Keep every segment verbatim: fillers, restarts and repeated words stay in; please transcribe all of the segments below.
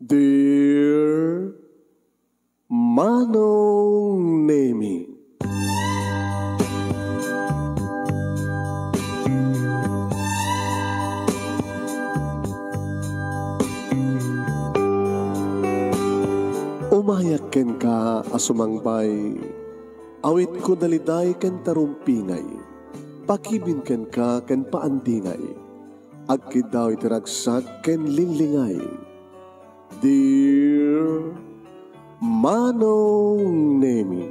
Dear Manong Nemi. Umayak kenka a sumangbay, awitko daliday ken tarumpingay, pakibin kenka ken paandingay, agkiddaw iti ragsak ken linglingay. Dear Manong Nemi,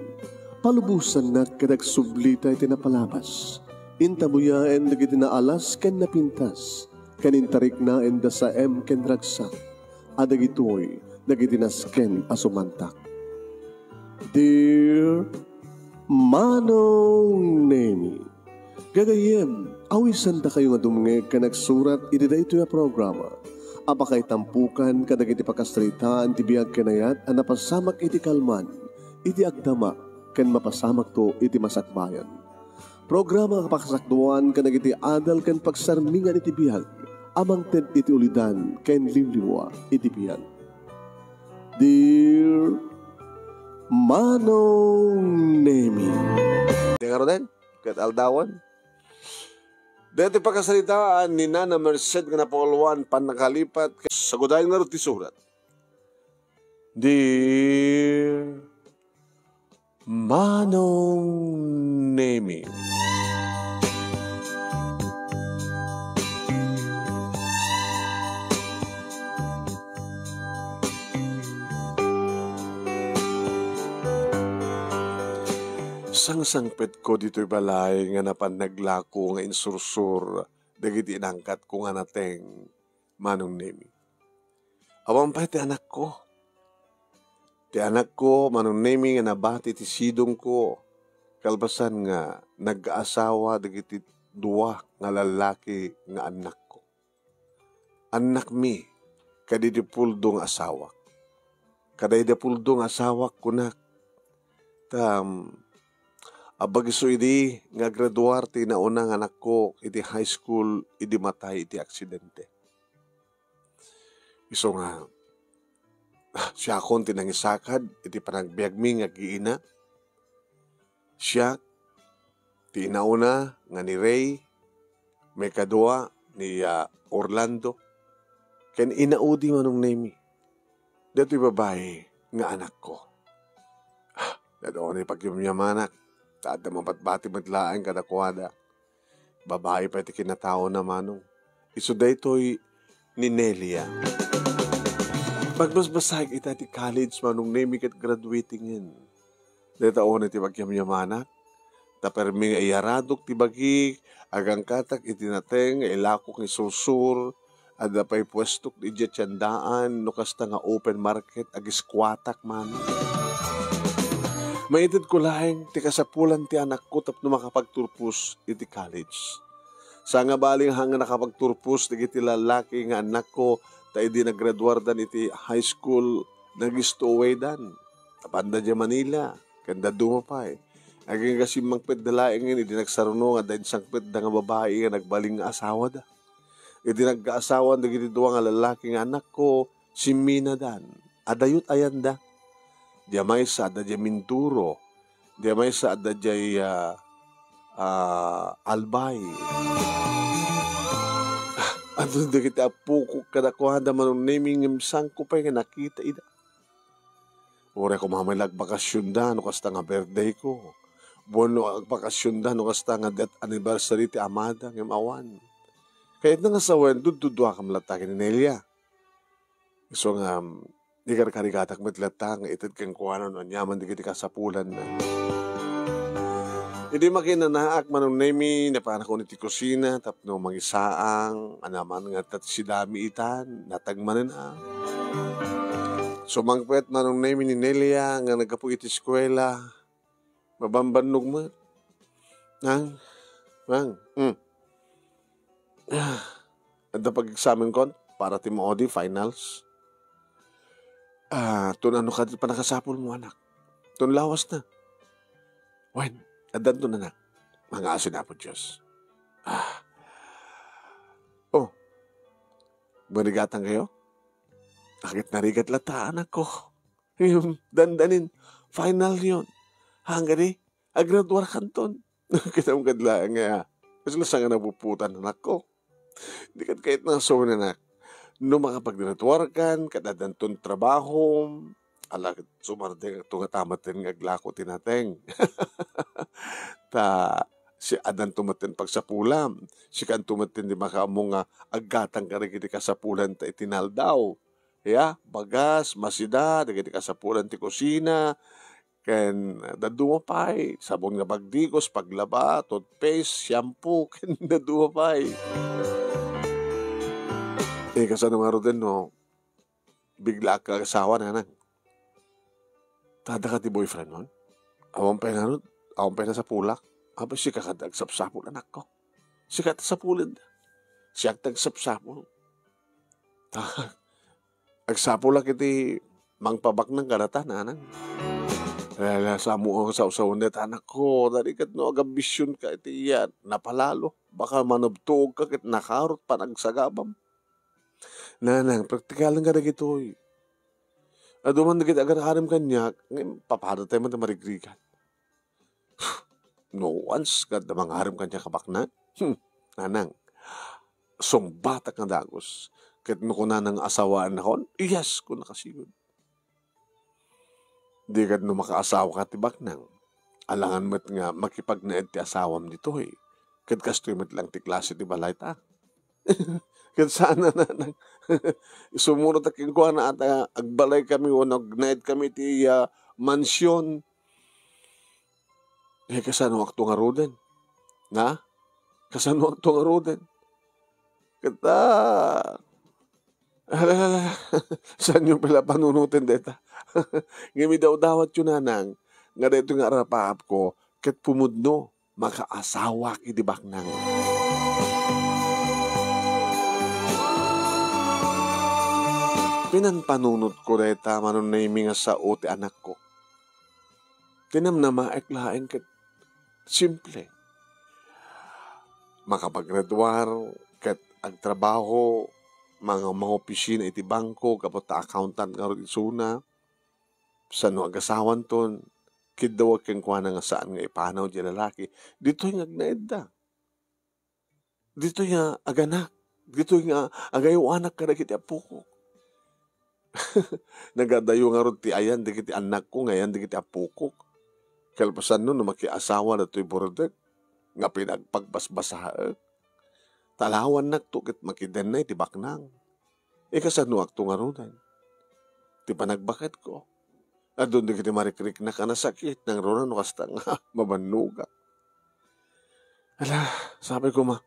palubosannak ket agsublita iti napalabas. Intabuyaen dagiti naalas ken napintas, ken intariknaen da saem ken ragsak, a dagitoy dagiti nasken a sumantak. Dear Manong Nemi, gagayyem, awisandakayo nga dumngeg ken agsurat iti daytoy a programa a pakaitampokan kadagiti pakasaritaan ti biag ken ayat a napasamak iti kalman, iti agdama, ken mapasamakto iti masakbayan. Programa a pakasakduan kadagiti adal ken pagsarmingan iti biag a mangted iti ulidan ken liwliwa iti biag. Dear Manong Nemi. Di ngaruden, ket aldawan. Daytoy pakasaritaan ni Nana Merced nga napauluan pannakalipat, sagudayen ngarud ti surat. Dear Manong Nemi. Sangsangpetko ditoy balay nga napan naglako nga insursur dagiti inangkatko nga nateng, Manong Nemi. Awan pay ti anakko. Ti anakko, Manong Nemi, nga nabati ti sidongko, kalpasan nga nagkaasawa dagiti dua nga lallaki nga annakko. Annakmi, kadidi puldo nga asawak. Kadaydi puldo nga asawak, kunak. Ta, abagiso idi nga agraduar ti nauna nga anakko iti high school idi matay iti aksidente. Isu nga, siakon ti nangisakad iti panagbiagmi nga agina. Siak ti inauna nga ni Ray, maikadua ni, ah, Orlando, ken inaudi, Manong Nemi, daytoy babai nga anakko. Ah, daytoy ni pagyamyamanak, ta adda mabatbati met laeng kadakuada. Babai pay ti kinataona, Manong. Isu daytoy ni Nelia. Pagbasbasaek ita ti college, Manong Nemi, ket graduating-en. Dayta unay ti pagyamyamanak. Ta permi nga iyaradok ti bagik, agangkatak iti nateng nga ilakok nga isursur, adda pay puestok idiay tiendaan, no kasta nga open market, agiskuatak man. Maitedko laeng ti kasapulan ti anakko tapno makapagturpos iti college. Saan nga bali nga nakapagturpos dagiti lallaki nga annakko, ta idi naggraduardan iti high school, nag-stowawaydan. Napanda idiay Manila, ken dadduma pay. Agingga simmangpetda laengen idi nagsaruno nga adda insangpetda nga babai nga nagbalin nga asawada. Idi nagkaasawan dagiti dua nga lallaki nga anakko, simminadan. Adayot ayanda. Diay maysa adda diay Mindoro, diay maysa adda diay, ah, ah, Albay. Adu dagiti appoko kadakuada, Manong Nemi, ngem saanko pay nga nakita ida. Uray koma met la agbakasionda no kasta nga birthday ko. Wenno agbakasionda no kasta nga death anniversary ti amada, ngem awan. Kayatna nga sawen, dudduduakam latta ken ni Nelia. Isu nga, um, ikarkarigatak met latta nga ited kenkuana no aniaman dagiti kasapulanna. Idi makinanaak, Manong Nemi, napanak iti kusina tapno mangisaang, aniaman nga tat sidami itan, natagmanen a. Sumangpet, Manong Nemi, ni Nelia nga naggapu iti eskuela, mabambannog met. Nang, nang, mm. Ah, adda pag-examen kon para ti maudi, finals. Ah, ton ano kadi panakasapulmo, anak? Ton lawas na. Wen, addan ton, anak. Mangaasin Apo Dios. Ah. Oh, marigatan kayo? Aket narigat latta, anakko. Ngem, dandanin, final yon. Haan kadi, agraduarkanton. Kitaem kad laeng nga, kasla sa nga napuputan, anakko. Di ket kayat nga sunanak. No makapaggraduarkan, ket addanton trabahom, ala, sumardengto ngata metten nga aglako ti nateng. Ta, si, addanto metten pagsapulam. Sikanto metten ti makaammo nga aggatang kadagiti kasapulan ta iti naldaw. Ya, bagas, masida, dagiti kasapulan ti kusina, ken dadduma pay, sabon nga bagdikos, paglaba, toothpaste, shampoo, ken dadduma pay. Eh, kasano ngaruden no biglaak nga agasawa, nanang? Ta adda kadi boyfriend mon? Awan pay ngarud, awan pay nasapulak. Apay, sika kadi agsapsapul, anakko. Sika ti sapulenda. Siak ti agsapsapul. Ta, agsapulak iti mangpabaknang kadata, nanang. Ala, ala, samo nga sawsawen dayta, anakko. Daydi ket no agambisionka iti iya, napalalo. Baka manubtuogka ket nakarot panagsagabam. Nanang, praktikalen kadagitoy. Adu man dagiti agar-arem kaniak, ngem papadatayo man ti marigrigat. No once nga adda mangarem kaniak a baknang, hmm, nanang, sungbatak nga dagus. Ket no kunana nga asawaennakon, yes, kunaka sigud. Di ket no makaasawaka ti baknang, alangan met nga makipagnaed ti asawam ditoy. Ket kastoy met lang ti klase ti balayta. Ket saan a nanang. Sumurotak kenkuana ta agbalaykami wenno agnaedkami iti, ah, mansion. Eh, kasanoakto ngaruden? Na? Kasanoakto ngaruden? Ket, ah, ala, ala, ala. Saanyo pay la panunoten dayta? Ngem idawdawatyo, nanang, nga daytoy nga arapaapko ket pumudno, makaasawak iti baknang. Pinanpanunotko dayta, Manong Nemy, nga sao ti anakko. Ti namnamaek laeng ket simple. Makapaggraduar ket agtrabaho, manga-, mangopisina iti bangko, gapu ta accountant ngarud isuna. Saan no agasawanton, kiddawek kenkuana nga saan nga ipanaw diay lalaki. Ditoy nga agnaedda. Ditoy nga aganak, ditoy nga agayoanak kadagiti appokok. Nagadayo ngarud ti ayan dagiti annakko nga ayan dagiti appokok. Kalpasanno no makiasawa datoy burdek nga pinagpagbasbasaek. Talawannakto ket makidennay ti baknang. Ikasanoakto ngaruden? Ti panagbaketko. Adun dagiti marikriknak a nasakit, nangruna no kasta nga mabannogak. Ala, sapay koma,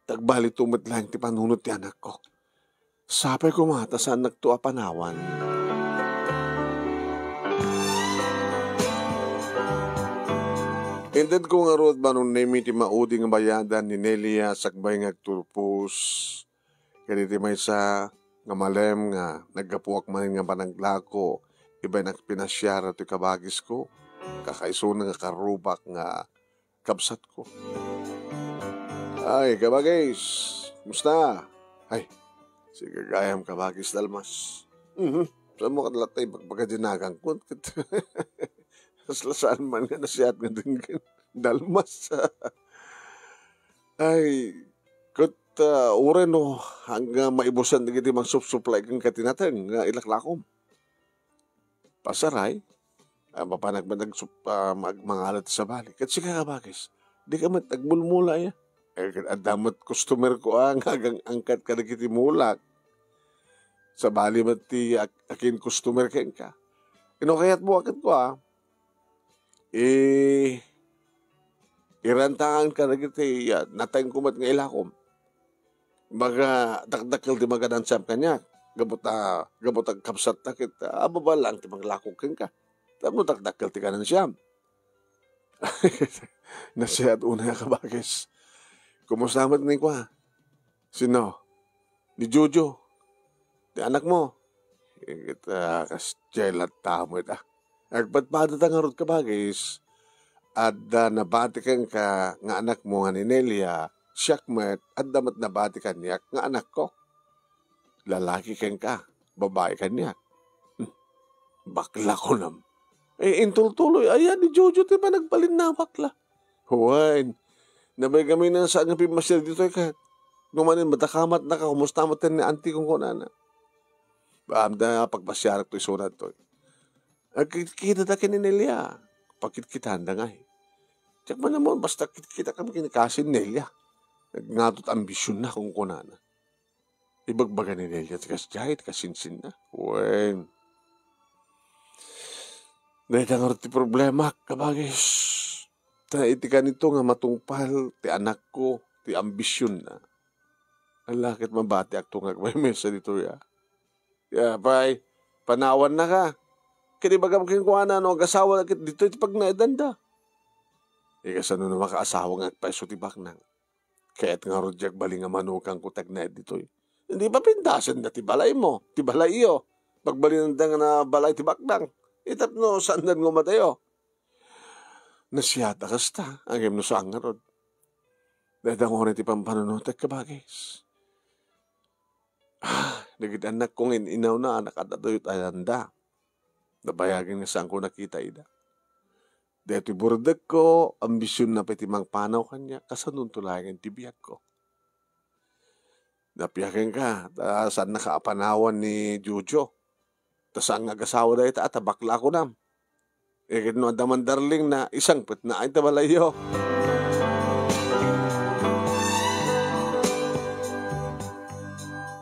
ta agbalito met laeng ti panunot ti anakko. Sapay koma, ta saannakto a panawan. Intedko ngarud, Manong Nemy, ti maudi nga bayadan ni Nelia sakbay nga agturpos. Kadagiti maysa nga malem nga naggapuak manen nga panaglako, ibanak pinasiar ti kabagisko, kakaisuna nga karrubak nga kabsatko. Ay, kabagis, kumusta? Ay, sige gayam, kabagis Dalmas. Mhm. Saan mo kadlat ay bagbaga di nagan ko? Kasla saan man nga nasiat nga denggen. Dalmas. Ay, ket, ah, uray no, hanggang maibusan dagiti mangsupsuplay kenka ti nateng nga ilaklakom. Pasaray, ah, mapanak met agsup-, ah, mag-, mangalat ti sabali. Ket sika, kabagis, dika met agmulmula, ya. Eh, ket adda met customer ko, ah, nga agang-angkat kadagiti mulak. Sabali met ti ak-, akin customer kenka. Ino kayat mo, aket ko, ah? Eh, irantangan ka dagiti, ah, natengko met nga ilakom. Baga dakdakkel ti magadan siam kaniak. Gapu ta, gapu ta kabsatta ket, ah, ababa lang ti manglako kenka. Tapno dakdakkel ti kanan siam. Nasiat unay a kabagis. Kumusta met ni kua? Sino? Ni Jojo? Ti anakmo? Ket, ah, kas Jay latta mo ita. Agpadpadata ngarud, kabagis. Adda nabati kenka nga anakmo nga ni Nelia, siak met, adda met nabati kaniak nga anakko. Lalaki kenka. babae kaniak. Hmm, bakla kunam. Eh, intultuloy, aya ni Jojo ti panagbalinna a bakla. Wen, nabay kami na saan nga pimmasiar ditoy ket. No manen, madakamat naka, kumusta met ni auntie kung kunana. Baam da pagpasiarak to isunad toy. Agkita da ken ni Nelia. Pagkitkitaan da ngay. Diak man ammo, basta kitkita kami ken ni Kasin Nelia. Nagngato't ambisionna kung kunana. Ibagbaga ni Nelia ti kasdiay, ti kasinsinna. Wen. Dayta ngarud ti problema, kabagis. Ta iti kanito nga matungpal ti anakko, ti ambisionna. Ala ket mabatiakto nga agmaymaysa ditoy, a. Ya, pay, panawannaka. Ket ibagam kenkuana no agasawa ket ditoy ti pagnaedanda. Ikasano no makaasawa nga agpayso ti baknang? Kayat ngarud diak bali nga manukangko ti agnaed ditoy. Di papindasenda ti balaymo, ti balayyo. Pagbalinanda nga nabalay ti baknang. Itapno saandan nga umadayo. Nasiata kasta, ngem no saan ngarud. Dayta ngarud ti pampanunotek, kabagis. Ah, dagiti annakko nga in-inawna a nakaadatoyot a danda. Nabayagen nga saanko nakita ida. Daytoy burdekko, ambisionna pay ti mangpanaw kaniak, kasanonto laengen ti biagko. Napiakenka, ta saannaka a panawan ni Jojo. Ta saan nga agasawa dayta, ta bakla kunam. Iket no adda man darlingna, isangpetna ay ta balayyo.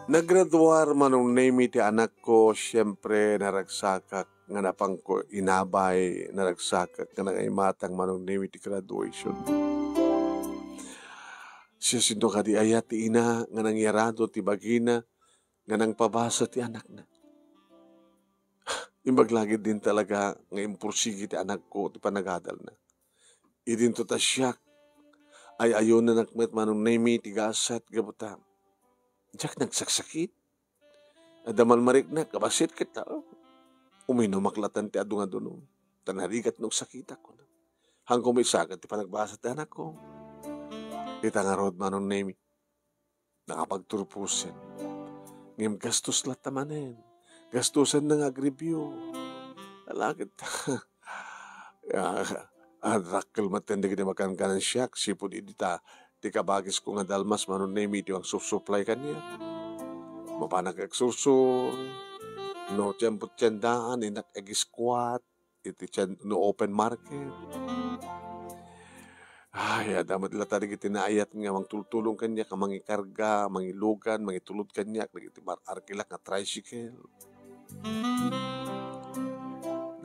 Naggraduar, Manong Nemi, ti anakko, siempre, naragsakak nga napanko inabay, naragsakak nga nangaimatang, Manong Nemi, ti graduation. Siasino kadi aya ti ina nga nangyarado ti bagina nga nangpabasa ti anakna? Imbag la ketdin talaga nga impursigi ti anakko ti panagadalna. Idinto ta siak, ay-ayonanak met, Manong Nemi, ti gasat gapu ta diak nagsaksakit. Adda malmariknak a bassit ket, ah, uminumak latan ti adu nga dunum. Ta narigat no agsakitak, kuna. Haanko maisakit ti panagbasa ti anakko. Ita ngarud, Manong Nemi, nakapagturposen. Ngem gastos latta manen. Gastosen na nga agreview. Ala ket, ah, adakkel met dagiti makankanan siak, sipud idi ta ti kabagisko nga dalmas, Manong Nemi, ti agsupsuplay kaniak. Mapanak agsursur, no tiempo ti tiendaan, innak ag-squat iti tien-, no open market. Ay, adda met latta dagiti naayat nga mangtultulong kaniak, nga mangikarga, mangilugan, mangitulod kaniak, dagiti mar-, arkilak nga tricycle.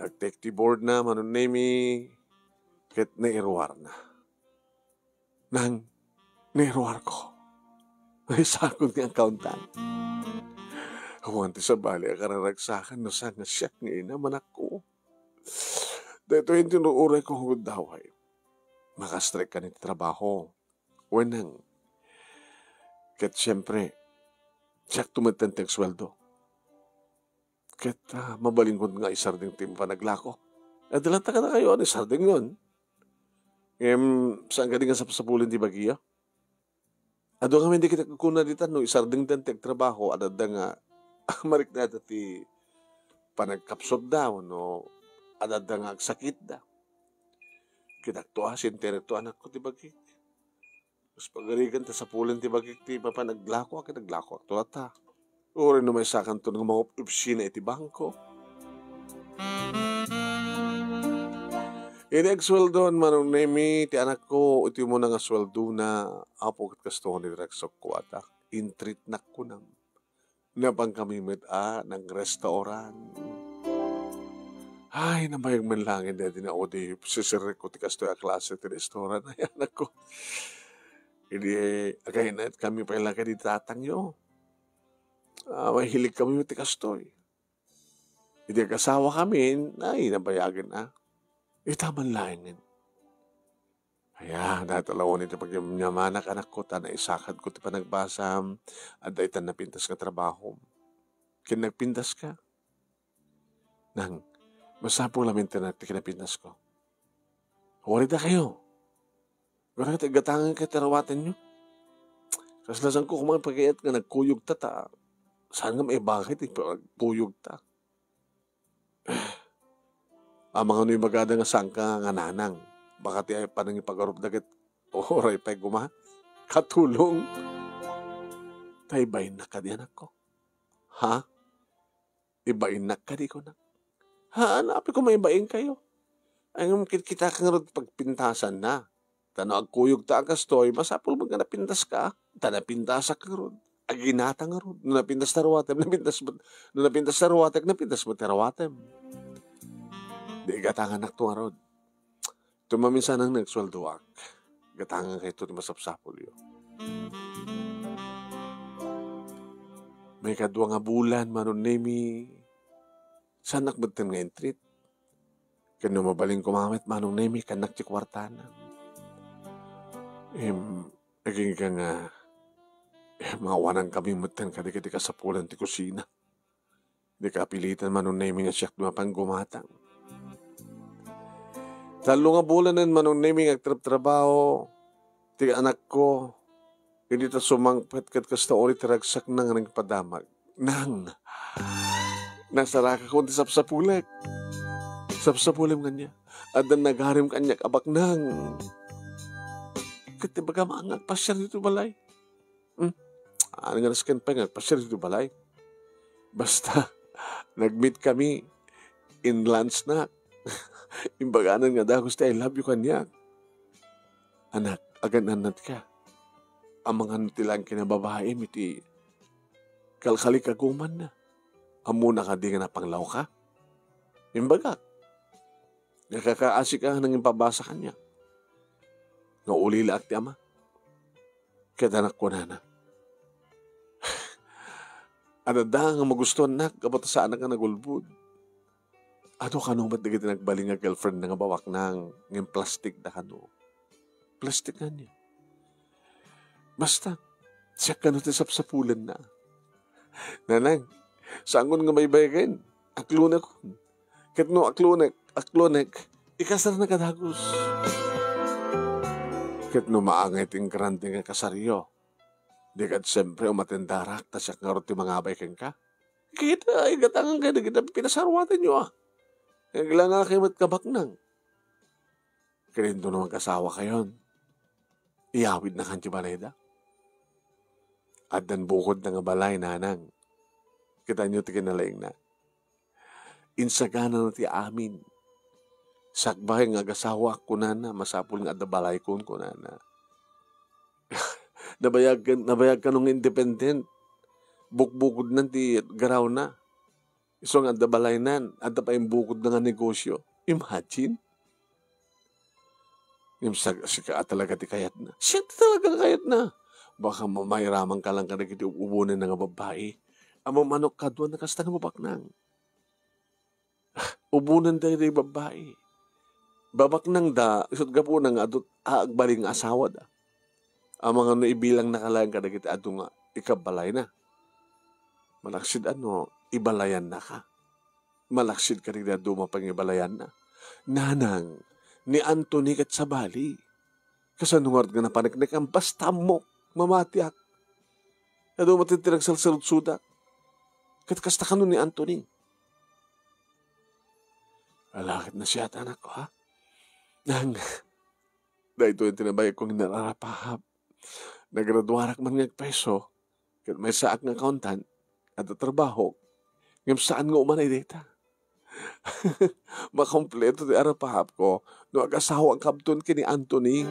Nagtek ti boardna, Manong Nemi, ket nairuarna. Nang, nairuarko. Naisakon nga accountant. Awan ti sabali a kararagsakan no saan nga siak nga ina, manakko. Daytoy ti inuurayko, Gundaway. Makastrek kan iti trabaho. Wenang. Ket siempre, siak to metten ti agsueldo. Ket, ah, mabalinko nga isardeng ti panaglako. Adda latta kadakayo, ano, isardengyon. Ngem, saan kadi nga sapsapulen ti bagiyo? Adu ngamin dagiti kuna dita, no isardengda ti agtrabaho, adda nga mariknada ti panagkapsutda, wenno adda nga agsakitda. Kitakto a, sinterekto anakko ti bagik. Kas pagarigan ta sapulen ti bagik ti mapan aglako, ket aglakoakto latta. Uray no maysakanton nga mangopisina iti bangko. Idi agsueldon, Manong Nemi, ti anakko, iti umuna nga sueldona, Apo, ket kastoy ni ragsakko, atak, intreatnak kunam. Napan kami met a nang restaurant. Ay, nabayag man laeng daydi naudi, sisirrekko ti kastoy a klase ti restaurant. Ay, anakko. Idi, agaynaet kami pay la kadi tatangyo. Ah, mahilig kami ti kastoy. Idi agasawa kami, ay, nabayagen a. Ita man laengen. Aya, dayta la unay ti pagyamyamanak, anakko, ta naisakadko ti panagbasam, adda itan napintas nga trabahom. Ken nagpintaska. Nang, masapul a maintenak ti kinapintasko. Awan dakayo. Kunam ket aggatangen ket ti arawatenyo. Kasla saanko koma pagayat nga nagkuyogta ta Saan nga maibaga iti pagkuyogta? Amangan no ibagada nga saanka nga nanang, baka ti ay panangipagarup dagit uray pay guma. Katulong. Ta ibainnak kadi, anakko. Ha? Ibainnak kadi, kunak. Haan, apay ko maibainkayo. Ay, ngem kitkita ka ngarud pagpintasanna. Ta no agkuyogta a kastoy, masapul met nga napintaska. Ta napintasak ngarud. Aginata ngarud. No napintas ta ruatem, napintas met, no napintas ta ruatek, napintas met ti ruatem. Di igatangannak to ngarud. Tumaminsan ang nagsueldoak. Gatangan kayo ti masapsapulyo. May kadua nga bulan, Manong Nemi, saanak metten nga intrit. Ken no mabalin koma met, Manong Nemi, kannak ti kuartana. Em, agingga nga, em, awanan kami metten kadagiti kasapulan ti kusina. Di kapilitan, Manong Nemi, nga siak ti mapan gumatang. Tallo nga bulanen, Manong Nemi, nga agtrabtrabaho ti anakko. Idi ta sumangpet ket kasta uray ti ragsakna nga nangpadamag. Nang, nasarakakon ti sapsapulek. Sapsapulem kaniak. Adda nagarim kaniak a baknang. Ket ibagam nga agpasiar ditoy balay. Hmm? Ano nga nasken pay nga agpasiar ditoy balay? Basta, nag-meet kami in lunch na. Imbaganan nga dagus ti I love you kaniak. Anak, agan-annatka. Amangan ti laeng kinababaim iti kalkalikagumanna. Ammona kadi nga napanglawka? Imbagak. Nakakaasi ka nang impabasa kaniak. Nga ulilaak ti ama. Ket anak, kunana, adda nga magustuannak, gapu ta saanak nga nagulbod. Adu kano met dagiti nagbalin nga girlfriend na nga babaknang, ngem plastik da kano. Plastik kaniak. Basta, siak kano ti sapsapulenna. Nanang, saankon nga baybayagen. Aklonekon. Ket no aklonek, aklonek, ikasarna kadagus. Ket no maangay ti ingrante nga kasaryo, di ket siempre umatendarak ta siak ngarud ti mangabay kenka. Ket, ah, igatangan kayo dagiti pinasaruatanyo, ah. Aglangakay met kabaknang. Ket no agasawakayon, iyawidnakan ti balayda. Addan bukodna nga balay, nanang. Kitaenyo ti kinalaingna. Insaganana ti amin. Sakbay nga agasawaak, kunana, masapul nga adda balaykon, kunana. Nabayag, nabayag kano nga independent. Bukbukodnan ti garawna. Isu nga adda balaynan, adda pay imbukodna nga negosyo. Imagine? Ngem sika a talaga ti kayatna. Siak ti talaga nga kayatna. Baka ma-, mairamanka lang kadagiti ub-ubonenna nga babbai. Ammom, manok, kaduana kasta nga babaknang. Ubonenda dagiti babbai. Babaknangda, isut' gapuna nga adu a agbalin nga asawada. Amangan no ibilangna laeng kadagiti adu nga ikabbalayna. Malaksid no ibalayannaka. Malaksid kadagiti adu a pangibalayanna. Nanang, ni Anthony ket sabali. Kasano ngarud nga napaneknek? Basta ammok, mamatiak. Adu met ti nagsalsaludsodak. Ket kasta kano ni Anthony. Ala ket nasayaat, anakko, ha? Nang, daytoy ti nabayag kong inararapahap. Nagraduarak man nga agpreso, ket maysaak nga accountant, adda trabahok, ngem saan nga umanay dayta. Makompleto ti arapahapko no agasawaak kabton ken ni Anthony.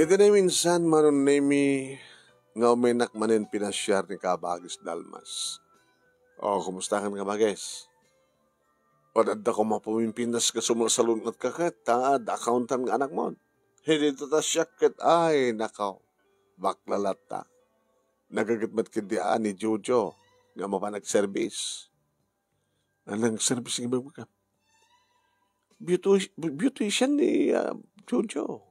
Iti naminsan, Manong Nemi, nga umaynak manen pinasiar ni Kabagis Dalmas. O, kumustakan, Kabagis? O, adda koma pumimpintas nga sumalsalungetka ket ta adda accountant nga anakmon. Idi ta siak ket, ay, nakaw, bakla latta. Nagaget met ketdi a ni Jojo nga mapan agservice. Anang service nga ibagbagam? Beauti-, beautician ni, ah, Jojo.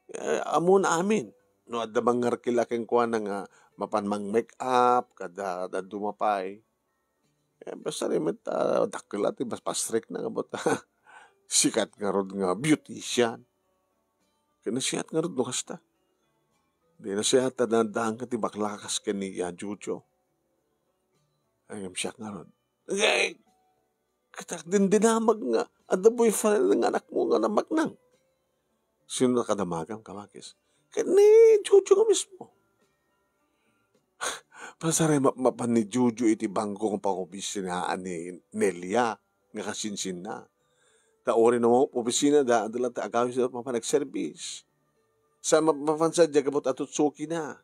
Eh, ammon amin. No adda mangarkila kenkuana nga mapan mang-make up, kada, kada dumapay. Eh, basta rin met, ah, dakkel ti mas pa-strict na nga buta. Sikat ngarud nga beautician. Ket nasayaat ngarud no kasta. Di nasayaat ta dandaanka ti bakla kas ken ni Jojo. Ay, ngem siak ngarud. Ay, ket agdindinamag nga adda boyfriend nga anakmo nga nabaknang. Sino nakadamagam, kabagis? Ket ni Jojo nga mismo. Pasaray mapmapan ni Jojo iti bangko nga pangobisinaan ni Nelia nga kasinsinna. Ta uray no opisina da, adda latta agawid sa mapan agserbis. Sa mapmapan sa diay gapu ta atutsukina.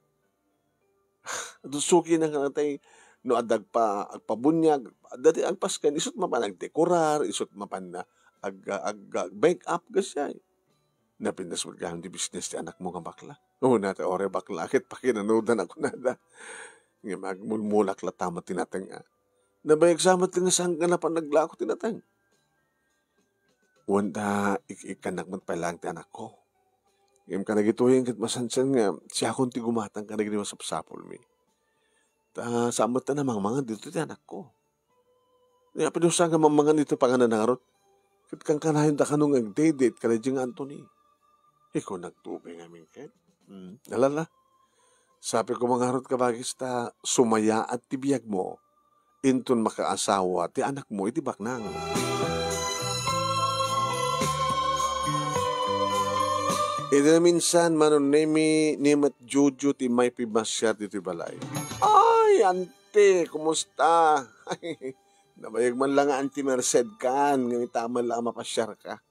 Atutsukina nga natay no adda agpa-, agpabuniag, adda ti agpasken, isut mapan agdekorar, isut mapan na ag-, ag-, ag-, make up, kasjay. Napintas met gayam ti business ti anakmo nga bakla. Una ta uray bakla ket pakinanudan a kunada. Ngem agmulmulak latta met ti nateng a. Nabayag sa met nga saan nga napan naglako ti nateng. Wen ta ik-ikkannak met pay laeng ti anakko. Ngem kadagitoyen ket masansan nga siakon ti gumatang kadagiti masapsapulmi. Ta saan met ta namangmangan ditoy ti anakko. Ni apay no saan nga mammangan ditoy panganan ngarud? Ket kankanayon ta kano nga agdedate kadaydiay nga Anthony. Ikaw nagtubay ngamin ket. Hmm, alala. Sapay koma ngarud, kabagis, ta sumayaat ti biagmo inton makaasawa ti anakmo iti baknang. Iti naminsan, Manong Nemi, ni met Jojo ti immay pimmasiar ditoy balay. Ay, Auntie, kumusta? Nabayag man la nga Auntie Merced kan, ngem ita man la a mapasiarka.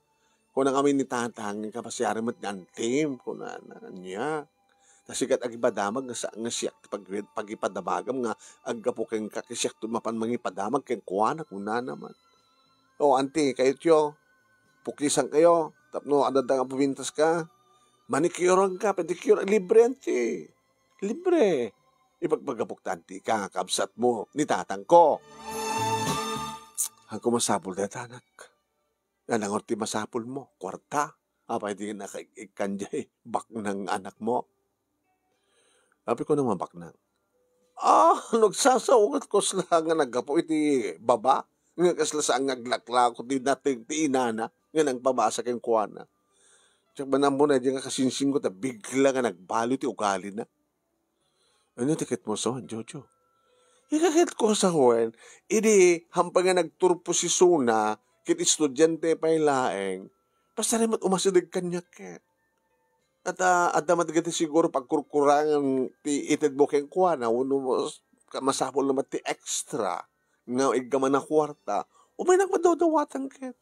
Kuna ngamin ni Tatang, "Kapasiarem met ni Antim," kunana. Ania? Ta sikat agipadamag nga sa-, nga siak ti pag-, pagipadamagam nga aggapu kenka, ket siak ti mapan mangipadamag kenkuana, kunana man. "O, Anti, kayatyo, pukisankayo, tapno adda nga pumintaska. Manicureanka, pedicure, libre, Anti. Libre. Ipagbagapok ta, Anti, ka nga kabsatmo ni tatangko." Haanko masapul dayta, anak. Nanangur ti masapulmo, kuarta. Apay ti nakaik-ikkan diay baknang anakmo? Apay ko naman baknang. Ah, nagsasaw ket kasla nga naggapu iti baba, nga kasla saan nga aglaklako ti nateng ti inana, nga nagpabasa kenkuana. Siak man ammo na diay nga kasinsinko ta bigla nga nagbalo ti ugalina. Ania ti ketmo, Jojo? Ikaketko sa wen, idi hampay nga nagturpos isuna, ket estudiante pay laeng, pasaray met umasideg kaniak ket. At, ah, adda met dagiti siguro pagkurkurangan ti itedmo kenkuana, wenno mas-, masapul na met ti extra nga iggaman a kuarta, umaynak madawdawatan ket.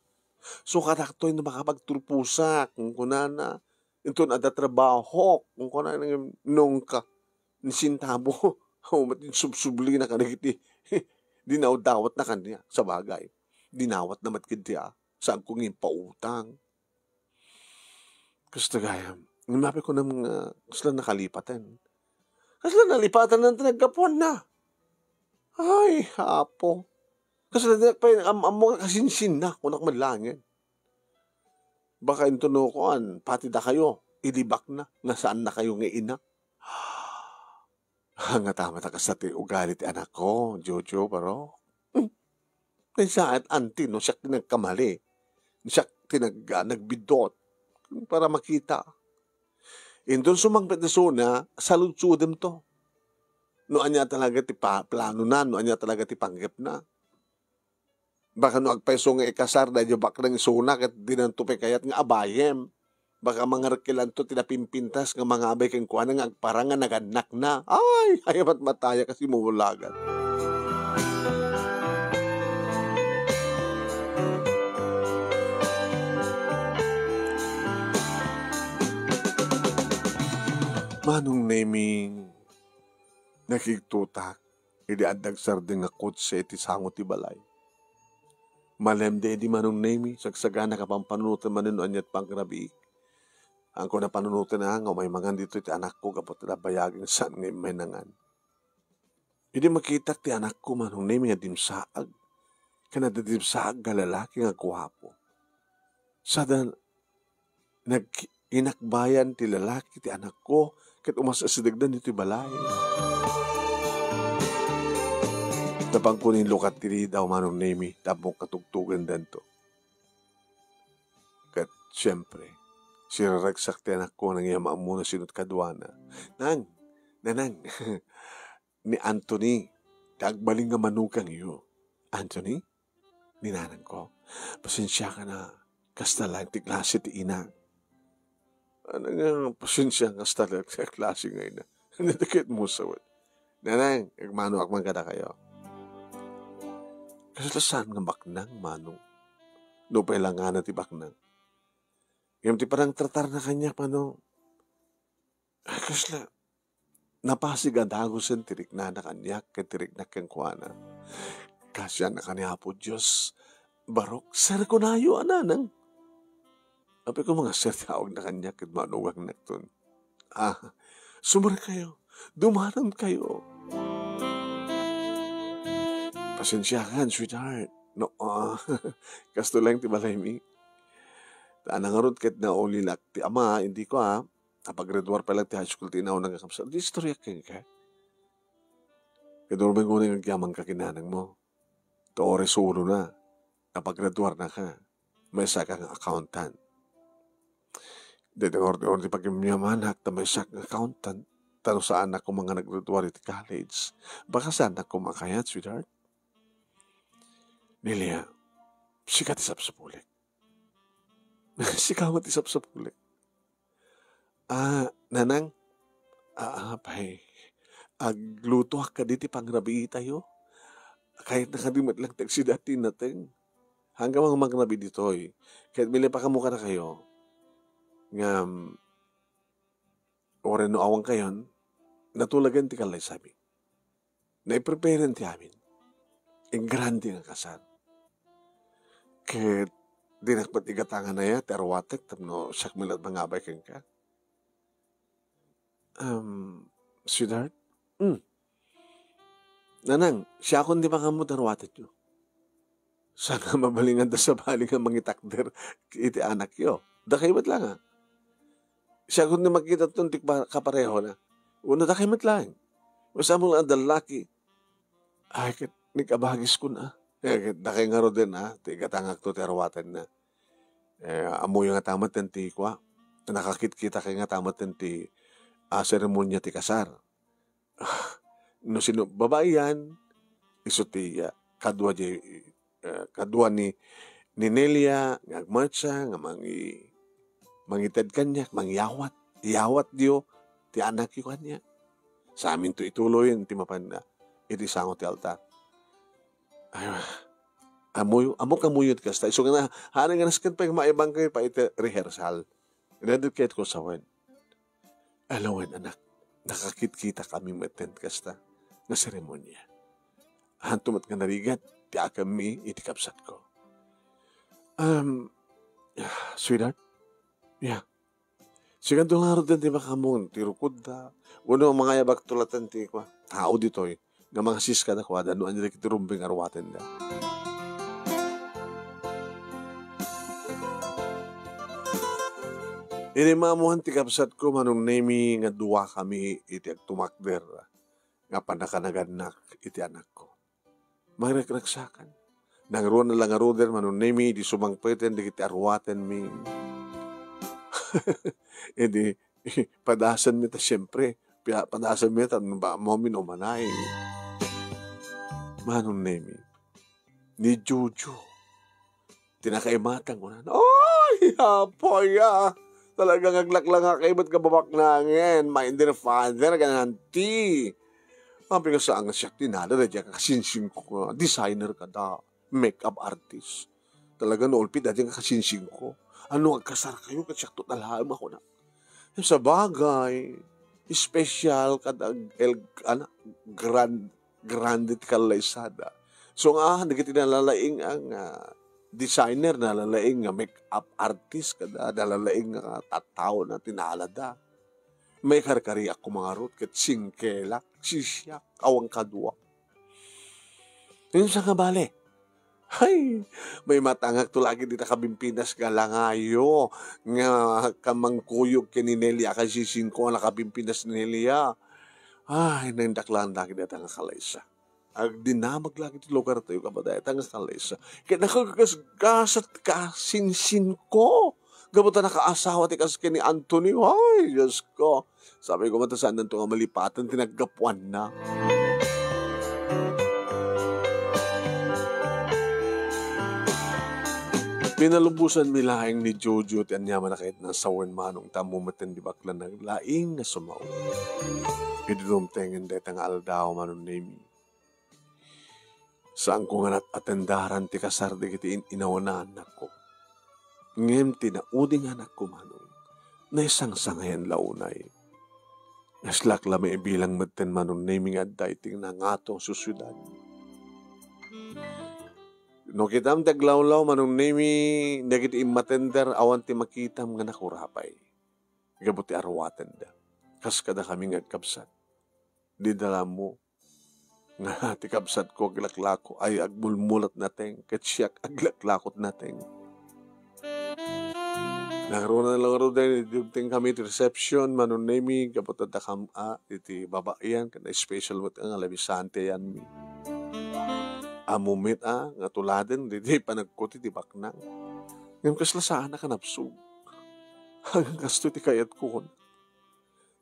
Sukadaktoy no makapagturposak, kunkunana. Inton adda trabahok, kunkunana, nungka ni sentabo. Awan met insubsublina kadagiti dinawdawatna kaniak. Sabagay, dinawatna met ketdi, ah. Saanko nga impautang. Kasta gayam. Ngem apay kunam nga kasla nakalipaten. Kasla nalipatan ti naggapuanna. Ay, Apo. Kasla di pay am-, ammo nga kasinsinna, kunak met laengen. Baka inton no kuan, pati dakayo, ilibakna, nga saannakayo nga ina. Ania ta met a kasta ti ugali ti anakko, Jojo, baro? Hmm. Nasayaat, Anti, no siak ti nagkamali. Siak ti nag-, ah, nagbiddut. Para makita. Inton sumangpet isuna, saludsodemto. No ania talaga ti pa-, planona, no ania talaga ti panggepna. Baka no agpayso nga ikasar daydiay baknang isuna ket dinanto pay kayat nga abayem. Baka mangarkilanto ti napimpintas nga mangabay kenkuana nga agparang nga nagannakna. Ay, ay, matmatayak a simulagan. Manong Neming, nakigtutak idi adda agsardeng nga kotse iti sango ti balay. Malem di idi Manong Nemi, sagsagana ka pampanunoten manen no aniat pangrabiik. Haanko napanunoten a nga umay mangan ditoy ti anakko gapu ta nabayag nga saan nga immay nangan. Idi makitak ti anakko, Manong Nemi, nga dimsaag, ken adda dimsaag nga lalaki nga guapo. Sada nag-, inakbayan ti lalaki ti anakko ket umas-asidegda ditoy balay. Napanko ni Lukat ti lidaw, Manong Nemi, tapno katugtugendanto. Siempre, siraragsak ti anakko nang iya maammo no sino ti kaduana. Nang, nanang, ni Anthony, ti agbalin nga manugangyo. Anthony? Ni nanangko. Pasensiakan a, kasta laeng ti klase ti ina. Ania nga pasensia, kasta laeng ti klase nga ina? Ania dagiti musawen? Nanang, agmanoak man kadakayo. Kasla saan nga baknang, manong? Nupay langana ti baknang. Ngem ti panangtratarna kaniak, manong, ay, kasla napasig a dagusen ti riknana kaniak ken ti riknak kenkuana. Kaasianna kaniak, Apo Dios, barok, serkonayo a nanang. Apay koma nga sir ti awagna kaniak ket manugangnakton. Ah, sumarkayo, dumanonkayo. Pasensiakan, sweetheart. No, ah, kasto laeng ti balaymi. Ta nangarud ket naulilak ti ama, hindi ko, ah. Napaggraduar pa lang ti high school ti inauna nga kabsat. Di istoryak kenka. Ket uray unay nga agyamanka ken nanangmo. Ta uray sulo na. Napaggraduarnaka. Maysa ka nga accountant. Daytoy nga urdinor ti pagimyamanak ta maysa ka nga accountant. Ta no saannak koma nga naggraduar iti college, baka saannak koma kayat, sweetheart. Nelia, sika ti sapsapulik. Sika met ti sapsapulik. Ah, nanang, ah, apay, aglutoak kadi ti pangrabiitayo. Kayatna kadi met lang ti agsida ti nateng. Hanggang mangrabi ditoy. Ket malipakan mo kadakayo. Ngem, uray no awankayon, natulagen ti kallaysami. Naipreparen ti amin. Ingrande nga kasar. Ket dinak met igatangana ti arwatek tapno siak met laeng mangabay kenka. Um, sweetheart? Hmm. Nanang, siakon ti makammo ti arwatenyo. Saan nga mabalin nga adda sabali nga mangitakder iti anakyo? Dakay met laeng, ah. Siakon ti makitaton ti pa-, kaparehona. Wenno dakay met laeng. Masapul nga adda laki. Ay, ket nagkabagiskon, ah. Eh, ket dakay ngaruden, ah, ti igatangakto ti arwatenna. Eh, ammoyo ngata met ti kua. Nakakitkitak ngata met ti, ah, seremonia ti kasar. Ah, no sino, babaean, isu ti, ah, kadua di, ah, kadua ni, ni Nelia nga agmartsa, nga mangi-, mangited kaniak, mangiyawat, iyawatyo ti anakyo kaniak. Sa aminto ituloyen ti mapan, ah, iti sango ti altar. Ay, ammoyo, ammok ammoyo ti kasta. Isu nga na, hanay nga nasken pay nga maibangkayo pay iti rehearsal. Ready ket ko sawen. Alawen, anak, nakakitkitakami met ken kasta nga seremonia. Hanto met nga narigat ti akemmi iti kabsatko. Um, sweetheart? Yeah. Sikanto ngaruden ti makaammo ti rukodda, wenno mangayabakto laeng ti kua, tao ditoy nga mangasis kadakuada no ania dagiti rumbeng arwatenda. Idi maammoan ti kabsatko, Manong Nemi, nga duakami iti agtumakder nga pannakanagannak iti anakko. Mangragragsakan. Nangruna la ngaruden, Manong Nemi, idi sumangpeten dagiti arwatenmi. Idi, padasenmi ta, siempre, pia-, padasenmi ta, ba, amin umanay. Manong Nemi, ni Jojo, ti nakaimatang, kunana, "Ay, apoy, ah! Talaga nga aglaklangak met nga babaknangen, my dear father, gananti." Apay nga saan nga siak ti nalada diay kakasinsinko nga designer kada make-up artist. Talaga no ulpit daydiay kakasinsinko. Ano, agkasarkayo ket siakto talaem a kuna. Sabagay, special kada el, ana, grand, grande ti kallaysada. So nga, dagiti nalalaing nga designer, nalalaing nga make-up artist, kada nalalaing nga tattao na tinalada. Maikarkariak koma ngarud ket singkelak, sisiak, awan kadua. Ngem saan nga bale? Hay, maimatangakto la ket dita kabimpinas nga langayo nga kamangkuyog ken ni Nelia, kaisisingko a nakabimpinas ni Nelia. Ay, naindak laeng dagiti dayta nga kalaysa. Agdinamag la ket ti lugartayo, kapatay, dayta nga kalaysa. Ket nakagasgasat kasinsinko. Gapu ta nakaasawa ti kas ken ni Anthony. Ay, Diosko. Sabi ko, "Mata, saannanto nga malipaten ti naggapuanna." Pinalubosanmi laeng ni Jojo ti aniamanna ket nasawen, Manong, ta ammo metten ti bakla naglaing nga sumao. Idi dumtengen dayta nga aldaw, Manong Nemi, saanko nga nat-atendaran ti kasar dagiti in-inawana a annakko. Ngem ti naudi nga anakko, Manong, naisangsangayan la unay. Kaslak la maibilang metten, Manong Nemi, nga adda iti nangato a sosiedad. No kitam ti aglawlaw, Manong Nemi, dagiti immatender, awan ti makitam nga nakurapay gapu ti aruatenda. Kas kadakami nga agkabsat. Dida la ammo nga ti kabsatko aglaklako, ay, agmulmulat nateng, ket siak aglaklakot nateng. Nangruna la ngarud, eh, dumteng kami ti reception, Manong Nemi, gapu ta dakam, a, iti babayan, ket special met nga labisan ti ayanmi. Ammo met, a, nga tuladen, didi panagkuti ti baknang. Ngem kasla saanak a nabsog. Hanggang kastoy ti kayatko, kun.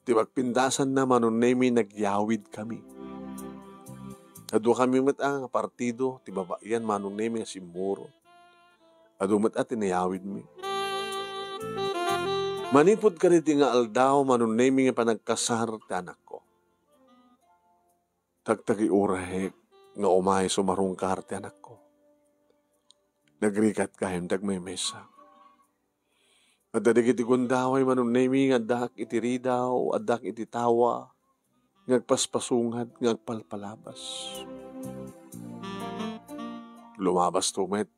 Ti pagpindasanna, Manong Nemi, nagyawidkami. Adu kami met, a, nga partido, ti babayan, Manong Nemi, nga simmurot. Adu met, a, ti nayawidmi. Manipud kadaydi nga aldaw, Manong Nemi, nga panagkasar ti anakko, tagtagi urahek nga umay sumarungkar ti anakko. Nagrigat gayam ti agmaymaysa. Adda dagiti gundaway, Manong Nemi, nga addaak iti ridaw, addaak iti tawa, nga agpaspasungad, nga agpalpalabas. Lumabasto met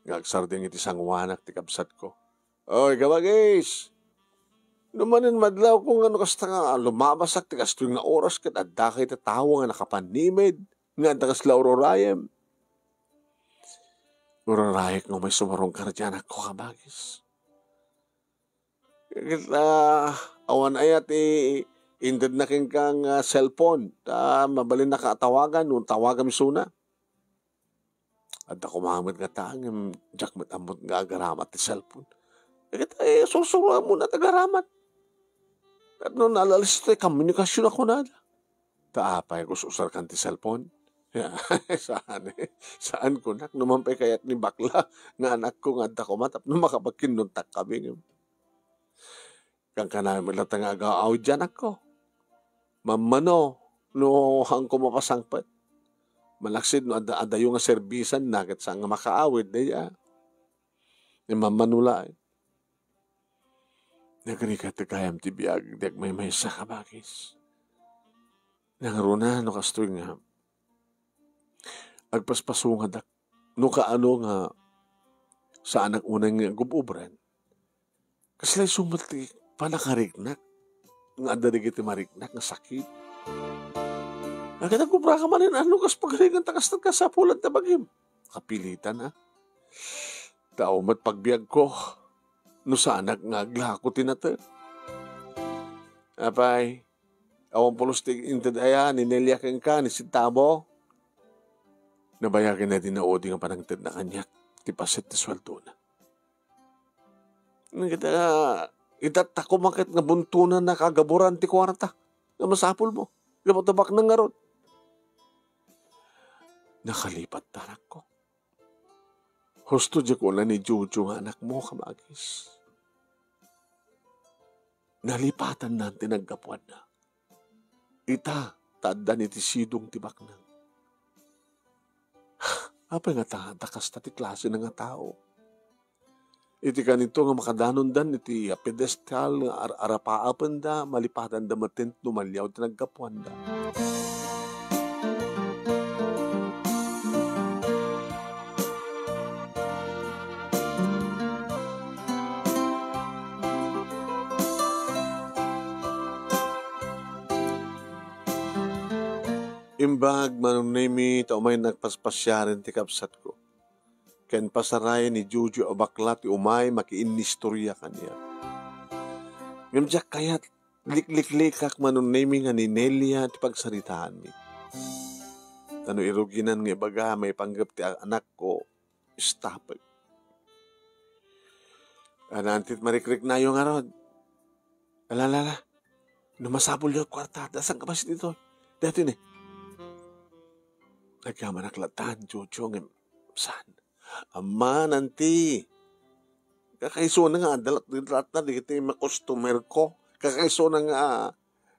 nga agsardeng iti sangoanak ti kabsatko. Oy, kabagis! No manen madlawko nga no kasta nga lumabasak ti kastoy nga oras ket addaka iti tawa nga nakapannimed nga adda kasla ururayem. Ururayek nga umay sumarungkar ti anakko, kabagis. Ket, a, awan aya ti intedna kenka nga cellphone, ta mabalinnaka a tawagan, no tawagan isuna. Adda koma met ngata, ngem diak met ammon nga agaramat ti cellphone. Ket, eh, sursuroammo na ti agaramat. Tapno nalalis ti komunikasion a kunada. Ta apay, usurkan ti cellphone? Saan, eh. Saan kunak, no man pay kayat ni bakla nga anakko nga adda koma tapno makapagkinnuntak kami. Kankana met latta nga agaw-awid ti anakko. Mammano no haanko mapasangpet. Malaksid no adda, addayo nga serbisanna ket saan nga makaawid, dayta. Mammano laeng. Nagrigat gayam ti biag, di agmaymaysa, kabagis. Nangruna no kastoy nga agpaspasungadak. No kaano nga saanak unay nga agub-ubren. Kasla isu met ti panakariknak nga adda dagiti mariknak nga sakit. Agad agubraka manen, ano kas pagarigan ta kastan kasapulan ta bagim? Kapilitan, a. Tao met pagbiagko no saanak nga aglako ti nated. Apay, awan pulos ti inted aya ni Nelia kenka ni Sintabo? Nabayagen na di naudi nga panangtedna kaniak ti paset ti sueldona. Ket, a, itatta koma ket nga buntonanna kagaburan ti kuarta nga masapulmo. Gapu ta baknang ngarud. Nakalipat ti anakko. Husto diay kuna ni Jojo nga anakmo, kabagis. Nalipatanna ti naggapuanna. Ita, ta addan iti sidong ti baknang. Apay ngata ta kasta ti klasena nga tao? Iti kanito nga makadanondan iti pedestal nga ar-, arapaapenda, malipatanda metten no maliaw ti naggapuanda. Imbag, Manong Nemi, ta umay nagpaspasyaren ti kabsatko. Ken pasarayen ni Jojo a bakla ti umay makiinnistoria kaniak. Ngem diak kayat likliklikak, Manong Nemi, nga ni Nelia ti pagsaritaanmi. Ta no iruginan nga ibaga maipanggep ti anakko, istapek. Anantit marikriknayo ngarud. Ala, ala, ala. No masapulyo ti kuarta, da saan ka basi ditoy? Daytoy ni. Agyamanak latta, Jojo, ngem saan? Amman, anti. Kakaisuna nga, adda lat-, lat-, lat-, dagiti mga customer ko. Kakaisuna nga,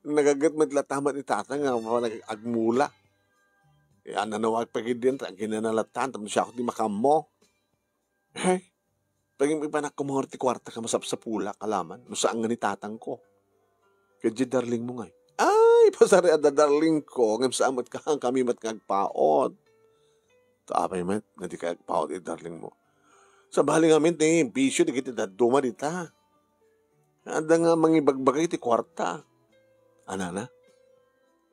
nagaget met latta met ni tata nga, nag-, agmula. Eh, ananawa pagidin, aginana latta, tapno siak ti makaammo. Hey, pagim-ipanak ko mangor ti kuarta ka masapsapulak, alaman, no saan nga ni tatangko. Ket di darling mo ngay. Ay, pasari adda darling ko, ngem saan met ka, kami met nga agpaot. Ta apay met, nga di ka agpaot, eh, darling mo. Sabali ngamin ti bisyo, dagiti dadduma dita. Adda nga mangibagbaga iti kuarta. Anana?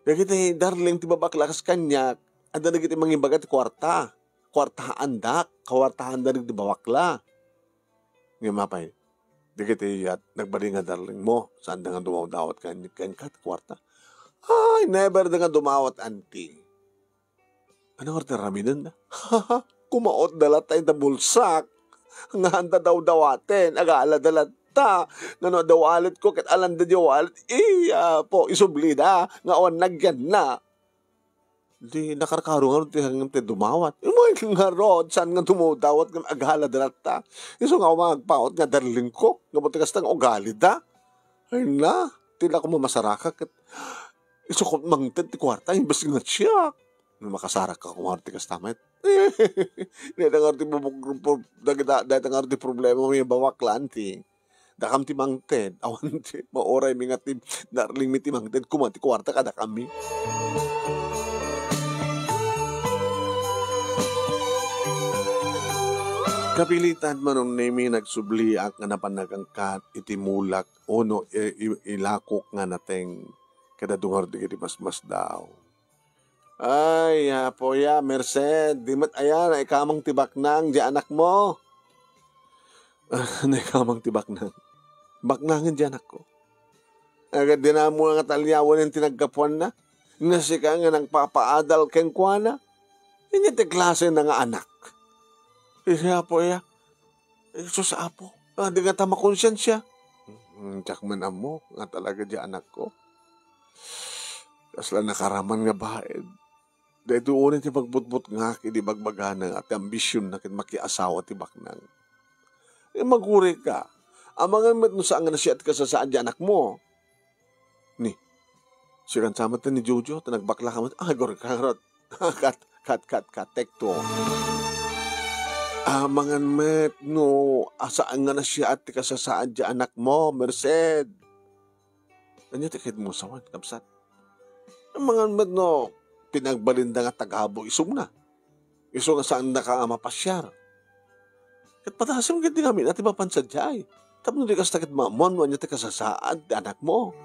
Dagiti darling ti babakla kas kaniak, adda dagiti mangibaga ti kuarta. Kuartaandak, kuartaanda dagiti babakla. Ngem apay, dagiti yat, nagbalin nga darling mo, saanda nga dumawdawat ken, ken kat kuarta. Ay, never da nga dumawat, anti. Ano nga ti aramidenda? Kumaot da latta ita bulsak. Nga handa dawdawaten, agala da latta. Ngano adda wallet ko, ket alanda di wallet. Iya po, isubli da, nga awan nagyan na. Di nakarkaro nga ti, ti dumawat. Imay nga rod, saan nga dumawdawat nga agala da latta. Isu nga umagpaot nga darling ko, nga buti kasta nga ugali da. Ay na, ti la ko mamasaraka, ket isukot mangted ti kuarta, imbes nga siak. No makasarak ka, kumar ti kasta met. Dayta nga ti bubuk-, dagita, dayta nga ti problema mi babaklan ti. Dakam ti mangted, awan ti, mauray mi nga ti, darling mi ti mangted, kuma ti kuarta kadakami. Kapilitan manong Nemi nagsubliak nga napan nagangkat iti mulak ono i-, i-, ilakok nga nateng kada dungar dagiti masmasdaaw. Ay, Apo ya, Merced, di met aya naikamang ti baknang di anakmo. Ah, naikamang ti baknang. Baknangen di anakko. Agad dinamo nga talyawanen ti naggapuanna. Nga sika nga nagpapaadal kenkuana. Ania ti klase na nga anak? Iti Apo ya. Eh, sus, Apo, ah, di nga ta makonsiensia. Hmm, diak man ammo nga talaga di anakko. Kasla nakaraman nga bain. Daytoy unay ti magbutbutngak idi bagbagana nga ti ambisionna ket makiasawa ti baknang. Eh, magurayka. Amangan met no saan nga nasia ti kasasaad di anakmo. Ni, sikan sa met ni Jojo, ta nagbakla ka met. Ay, gurayka ngarud. Kat, kat, kat, kat, take two. Amangan met no saan nga nasia ti kasasaad di anakmo, Merced. Ania ti kayatmo sawen, kabsat? Amangan met no pinagbalinda nga tagabo isuna. Isu nga saandaka a mapasiar. Ket padasem ket di ngamin a ti mapan sadiay. Tapno di kasta ket maammuan no ania ti kasasaad ti anakmo.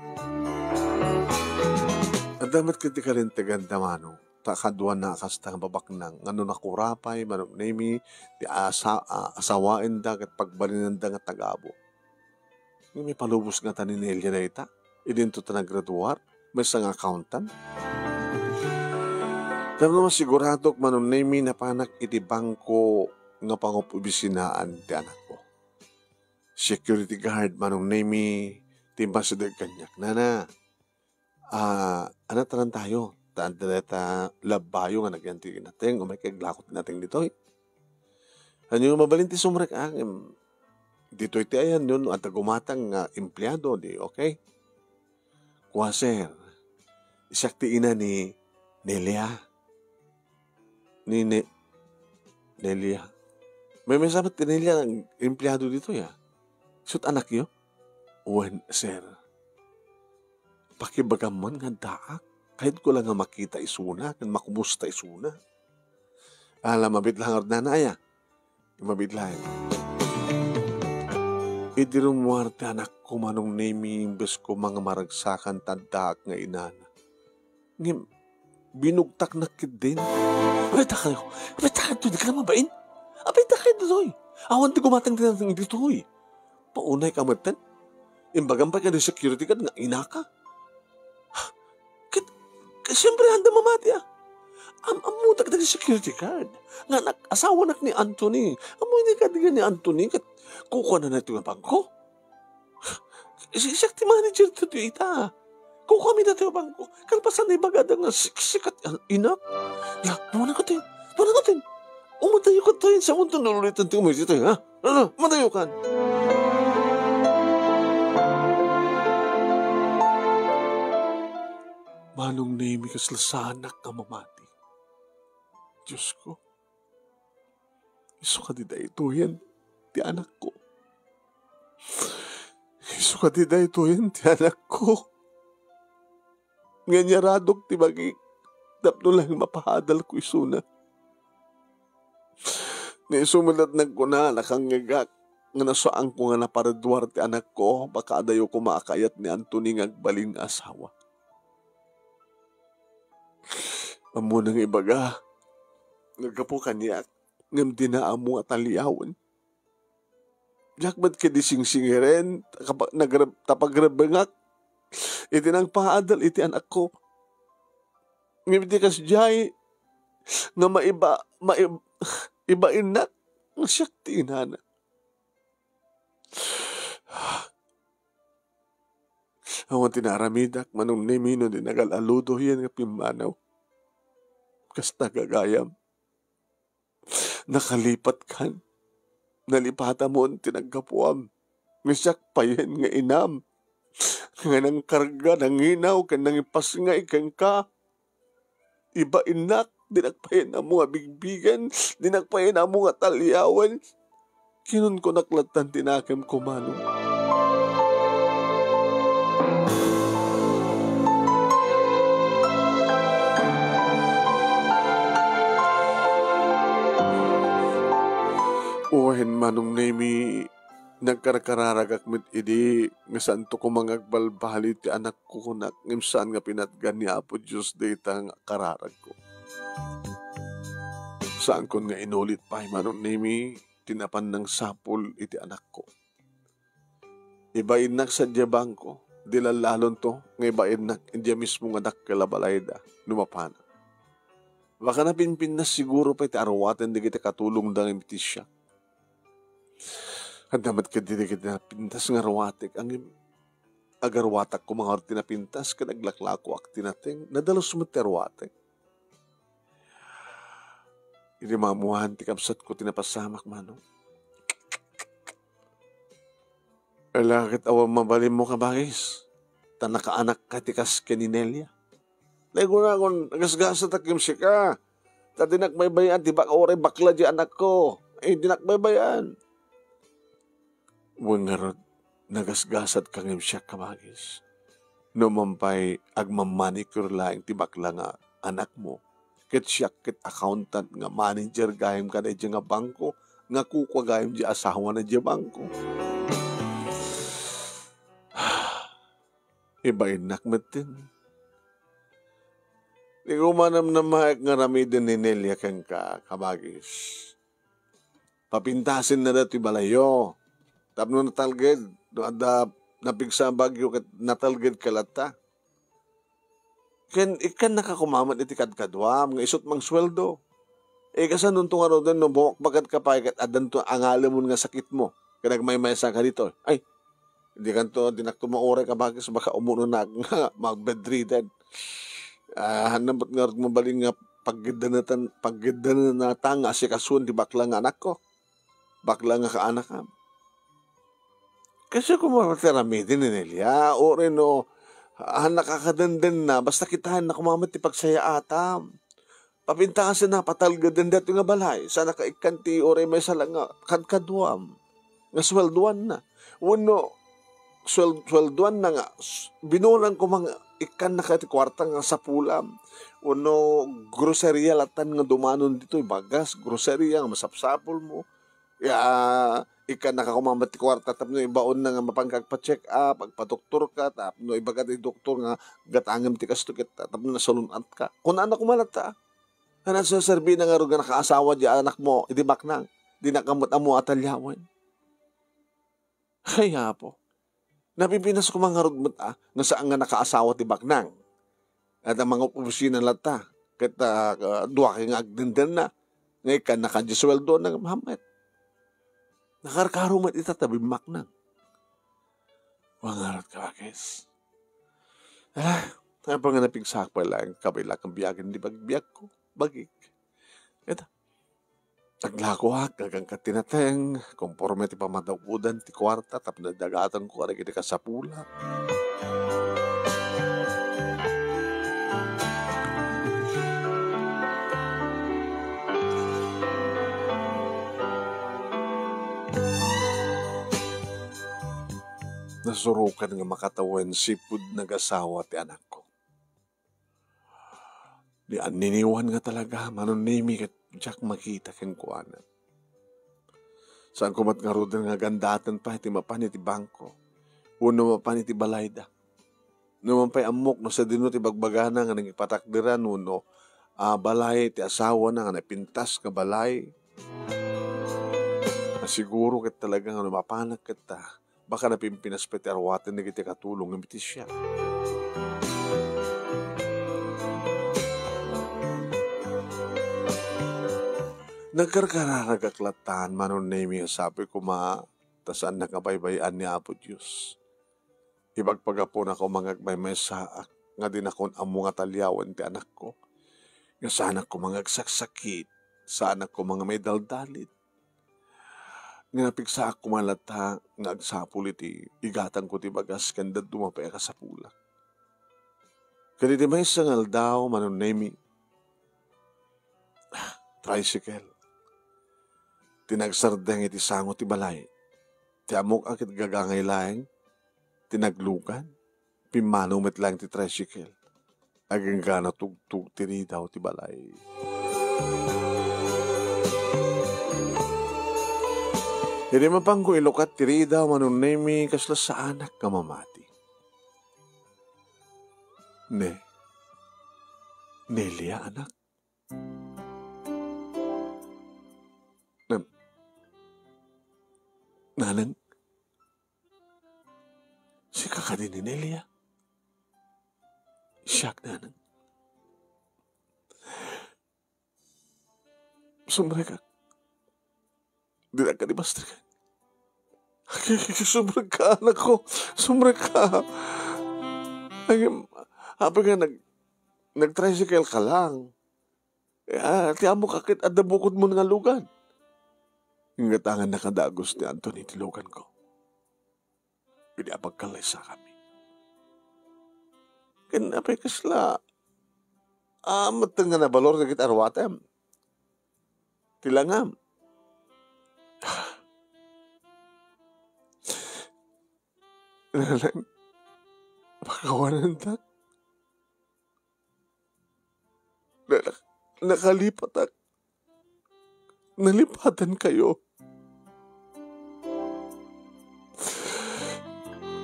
Adda met ket ti kalinteganda, manong, ta kaduana a kasta nga babaknang nga no nakurapay, manong Nemi, ti asa-, a-, asawaenda ket pagbalinenda nga tagabo. Ngem ipalubos ngata ni Nelia dayta? Idinto ta naggraduar, maysa nga accountant. Tapno masiguradok, manong Nemi, napanak iti bangko nga pangob-obisinaan ti anakko. Security guard, manong Nemi, ti masideg kaniak. Nana, ah, anatanan tayo. Ta, ta, ta, labbayo nga nagyan ti nateng, umay kay aglako ti nateng ditoy. Ania, mabalin ti sumrek, ah, em, ditoy ti ayanyo, no adda gumatang nga empleado, di, okay? Kua, sir, siak ti ina ni Nelia. Ni Ne-, Nelia. Maymaysa met ti Nelia nga empleado ditoy, ah. Isu't anakyo? Wen, sir. Pakibagam man nga addaak. Kayatko la nga makita isuna, ken makumusta isuna. Ala, mabiit laeng ngarud, nana, aya. Mabiit laeng. Idi rummuar ti anakko, manong Nemi, imbes koma nga maragsakan ti addaak nga inana. Ngem, binugtaknak ketdin. Apay dakayo? Apay dakayo ditoy? Di ka mabain? Apay dakayo ditoy? Awan ti gumatang ditoy. Paunay ka metten? Imbagam pay kadi security guard nga inaka. Ket, ket siyempre, anda mamati, ah. Am-, ammotak dagiti security guard. Nga anak, asawanak ni Anthony. Ammoyo ni kadi ni Anthony, ket Kukuana na ito nga bangko? Si-, siak ti manager ditoy ita. Kukuami na ito nga bangko. Kalpasan na ibagada nga siksikat, ah, inak. La, muna ka din. Muna ka din. Umadayo ka tayo sa mundo, nululitan ti umay dito, ha? Ano, madayo ka. Manong Nemi, kas lasanak nga mamati. Diyos ko. Isu kadi daytoyen ti anakko. Isu kadi daytoyen ti anakko. Nga inyaradok ti bagik tapno lang mapaadalko isuna. Nga isu met latta nagkuna, nakangngegak nga nasaanko nga napareduar ti anakko, baka adayo koma a kayat ni Anthony nga agbalin nga asawa. Ammona nga ibaga, naggapu kaniak, ngem dina ammo a taliawen. Diak met ketdi singsingiren, kapa-, nagreb-, ta pagrebbengak iti nangpaadal iti anakko. Ngem iti kasdiay nga maiba-, maib-, ibainnak nga siak ti inana. Awan ti naaramidak, Manong Nemi, no di nagal-aludo yan nga pimmanaw. Kasta gagayam. Nakalipatkan. Nalipatamon ti naggapuam. Nga siak payen nga inam. Nga nangkarga, nanginaw, ken nangipasngay kenka. Ibainnak, dinak payen ammo nga bigbigen, dinak payen ammo nga taliawen. Kinunkunak lattan ti nakemko, Manong. Wen, Manong Nemi, nagkarkararagak met idi nga saanto koma nga agbalbaliw ti anakko, kunak, ngem saan nga pinatgan ni Apo Dios dayta nga kararagko. Saankon nga inulit pay, Manong Nemi, ti napan nangsapul iti anakko. Ibainnak sadiay bangko, di lallalonto nga ibainnak idiay mismo nga dakkel a balayda no mapana. Baka napinpintas siguro pay ti aruaten dagiti katulongda nga iti siak. Adda met ketdi dagiti napintas nga aruatek, ngem agaruatak koma ngarud ti napintas ken aglaklakoak ti nateng. Nadalus met ti aruatek. Idi maammoan ti kabsatko ti napasamak, Manong. Ala, ket awan mabalinmo, kabagis, ta nakaanakka ti kas ken ni Nelia. Laeng kunakon, nagasgasatak ngem sika, ta dinak baybay-an ti bak-, uray bakla diay anakko. Ay, dinak baybay-an. Wen ngarud, nagasgasatka ngem siak, kabagis. No man pay, agmammanicure laeng ti bakla nga anakmo, ket siak ket accountant nga manager gayam kada idiay nga bangko, nga kukua gayam diay asawana diay bangko. Ibainnak metten. Di ko manamnamaek nga aramiden ni Nelia kenka, kabagis. Papintasenna datoy balayyo. Tapno natalged, no adda napigsa a bagyo ket natalgedka latta. Ken ikkannaka koma met iti kadkaduam nga isut' mangsueldo. Eh, kasanonto ngaruden no bumakbakadka pay ket addanto angalemon nga sakitmo ken agmaymaysaka ditoy? Ay, dikanto, dinakto mauray, kabagis, baka umunonak nga mag-bedridden. Ah, hanna met ngarud mabalin nga pagiddanatan-, pagiddanata nga asikasuen ti bakla nga anakko. Bakla nga kaanakam. Kasano koma ti aramiden ni Nelia? Uray no, ah, nakakadendenna, basta kitaenna koma met ti pagsayaatam. Papintasenna, patalgeden daytoy nga balay. Saanka ikkan ti uray maysa la nga kadkaduam nga sueldoanna. Wenno, suel-, sueldoanna nga s-, binulan koma nga ikkannaka ti kuarta nga sapulam. Wenno, groceria lattan nga dumanon ditoy, bagas, groceria nga masapsapulmo. Ya, ikkannaka koma met ti kuarta tapno ibaonna nga mapanka agpa-check up, agpadoktorka, tapno ibaga ti doktor nga gatangem ti kasto ket tapno nasalun-atka. Kunana koma latta. Nga nagseserbina ngarud nga nakaasawa diay anakmo iti baknang. Dinaka met ammo a taliawen. Ay, Apo. Napipinas koma ngarud met a, nga saan nga nakaasawa ti baknang. Adda mangopisina latta, ket, ah, ah, dua kay nga agdendenna, nga ikkannaka diay sueldo nga mahammet. Nakarkaro met ita ta bimmaknang. Wa ngarud, kabagis. Ala, apay nga napigsaak pay laeng kabaelak nga biagen ti bagbiagko, bagik. Ita, naglakoak, agangka ti nateng, konforme ti pamadagudan ti kuarta, tapno dagatanko kadagiti kasapulak. Nasurokan nga makatawen sipud nagasawa ti anakko. Di anniniwan nga talaga, Manong Nemi, ket diak makita kenkuana. Saanko met ngaruden nga agandaten pay ti mapan iti bangko wenno mapan iti balayda. No man pay ammok no sadino ti bagbagana nga nangipatakderan wenno, ah, balay ti asawana nga napintas nga balay. Nasiguro ket talaga nga no mapanak ketta, baka napimpinas pay ti aruaten dagiti katulong nga mitisiak. Nagkarkararagak latta, Manong Nemi, nga sapay koma ta saannak nga baybay-an ni Apo Dios. Ipagpagapunak koma nga agmaymaysaak nga dinakon ammo nga taliawen ti anakko, nga saanak koma nga agsaksakit, saanak koma nga maidaldalit. Nga napigsaak koma latta nga agsapul iti igatangko ti bagas ken dadduma pay a kasapulak. Ket iti maysa nga aldaw, Manong Nemi, tricycle ti nagsardeng iti sango ti balay. Ti ammok a ket gagangay laeng ti naglugan, pimmanaw met laeng ti tricycle. Agingga natugtog ti ridaw ti balay. Idi mapanko ilukat ti ridaw, Manong Nemi, kasla saanak nga mamati. Ne, Nelia, anak. Nan-, Nanang, sika kadi ni Nelia? Siak, Nanang. Sumrekak. Dinak kadi mastrikan. Sumrekka, anakko. Sumrekka. Ay, apay nga nag-, nag-tricycle ka lang. Ah, ti ammok a ket adda bukodmo nga lugan. Ingatangan nakadagus ni Anthony ti luganko. Idi apagkallaysakami. Ken apay kasla, ah, metten nga nabalor dagiti aruatem. Ti langam. Nanang, pakawanendak. Na-, nakalipatak. Nalipatan kayo.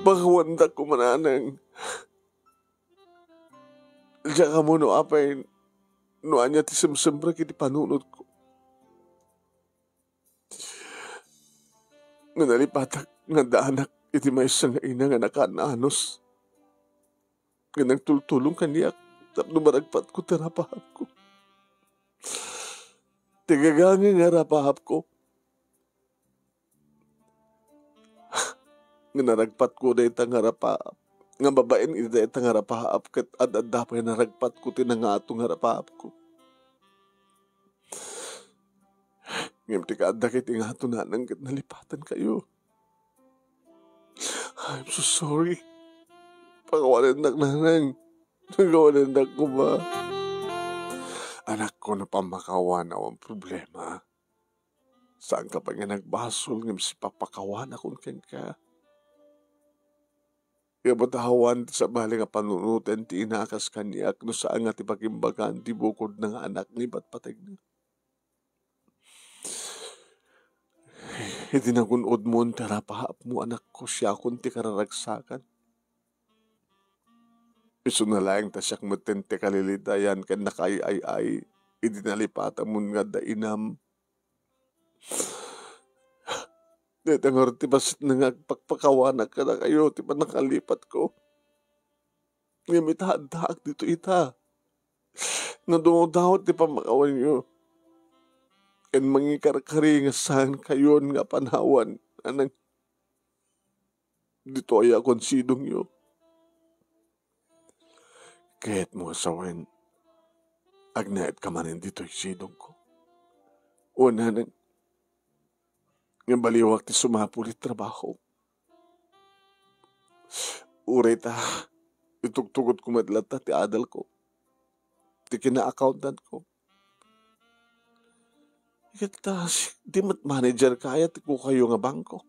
Pakawandak koma, Nanang. Diak ammo no apay, no ania ti semsemrek iti panunotko. Nga nalipatak nga addaanak iti maysa nga ina nga nakaan-anos nga nagtultulong kaniak tapno maragpatko ti rapaapko. Ti gagangay nga rapaapko. Nga naragpatko dayta nga rapaap, nga babaen iti dayta nga rapaap, ket ad-adda pay naragpatko ti nangato nga rapaapko. Ngem ti kaadda ket ingato, Nanang, ket nalipatan kayo. I'm so sorry. Pakawanendak, Nanang. Pakawanendak koma. Anakko, no pammakawan, awan problema. Saanka pay nga nagbasol ngem sipapakawanakon kenka. Nga matawan ti sabali nga panunoten ti inakas kaniak no saan nga ti pakimbagan ti bukodna nga anak nga ibat pategna. Idi nagun-odmon ti rapaapmo, anakko, siakon ti kararagsakan. Isuna laeng ta siak metten ti kalilidayan ken nakaay-ay-ay idi nalipatamon nga adda inam. Dayta ngarud ti bassit nga agpakpakawanak kadakayo ti pannakalipatko. Ngem ita, addaak ditoy ita. Nadumawdawat ti pammakawanyo. ken mangikarkari nga saankayon nga panawan, nanang, ditoy a konsidongyo. Kayatmo nga sawen, agnaedka manen ditoy sidongko. O, nanang, nga baliwak ti sumapul iti trabaho. Uray ta, itugtugotko met latta ti adalko, ti kina-accountantko. Ket ta, si-, di met manager kaya ti kukayo nga bangko.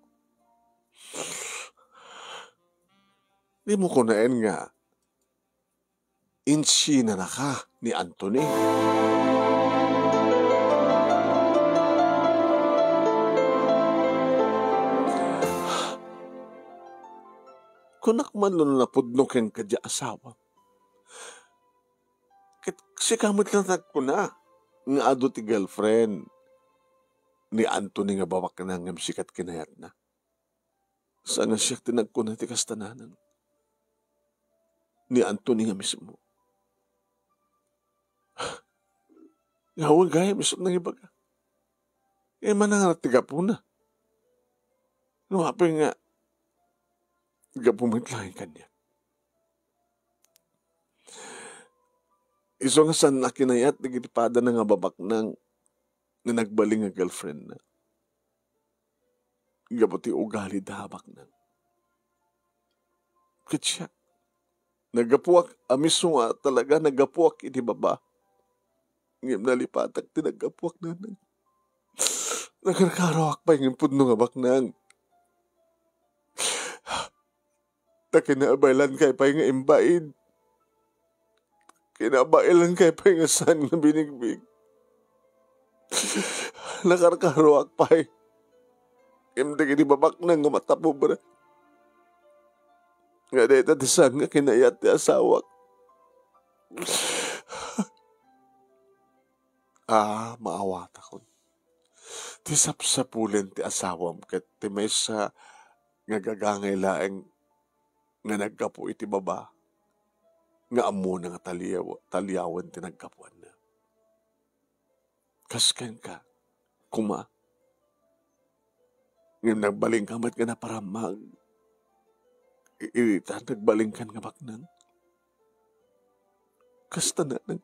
Dimo kunaen nga insinanaka ni Anthony. Kunak man no napudno kenka diay asawa. Ket sika met la nagkuna nga adu ti girlfriend ni Anthony nga babaknang ngem sika ti kinayatna. Saan nga siak ti nagkuna ti kasta, nanang? Ni Anthony nga mismo. Nga awan gayam isut' nangibaga. Eh, manangarat ti gapuna. No apay nga gapu met laeng kaniak. Isu nga saan a kinayat dagiti padana nga babaknang nga nagbalin nga girlfriendna. Gapu ti ugalida a baknang. Ket siak, naggapuak a mismo nga talaga naggapuak iti baba. Ngem nalipatak ti naggapuak, nanang. Nakarkaroak pay ngem pudno nga baknang. Ta kinabaelan kay pay nga imbain. Kinabaelan kay pay nga saan nga binigbig. Nakarkaroak pay. Ngem dagiti babaknang nga matapobre. Nga dayta ti saan nga kinayat ti asawak. Ah, maawatakon. Ti sapsapulen ti asawam ket ti maysa nga gagangay laeng nga naggapu iti baba nga ammona nga taliaw-, taliawen ti naggapuanna. Kas kenka, koma. Ngem nagbalinka met nga naparammag. I-, ita, nagbalinkan nga baknang. Kasta, nanang.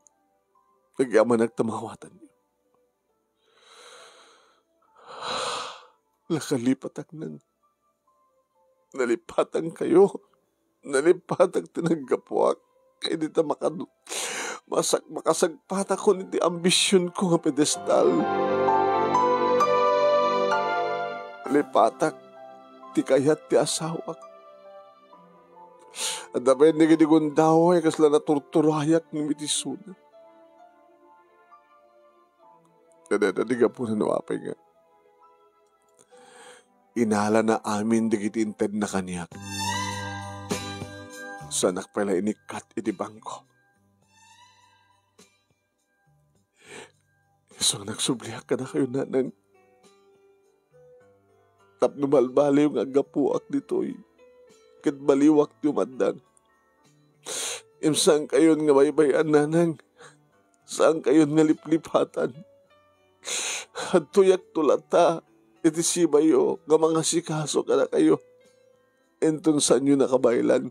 Nagyamanak ta maawatanyo. Nakalipatak, nang. Nalipatan kayo. Nalipatak ti naggapuak. Kay dita makad-, masak-, makasagpatakon iti ambisionko nga pedestal. Nalipatak ti kayat ti asawak. Adda pay dagiti gundaway kasla naturturayak ngem iti isuna. Kadada ti gapuna no apay nga inalana amin dagiti intedna kaniak. Saanak pay la inikkat iti bangko. Isu nga nagsubliak kadakayo, nanang, tapno balbaliw nga aggapuak ditoy, ket baliwak ti umaddang. Ngem saankayon nga baybay-an, nanang. Saankayon nga liplipatan. Adtoyakto latta iti sibayo nga mangasikaso kadakayo. Inton saanyo nakabaelan,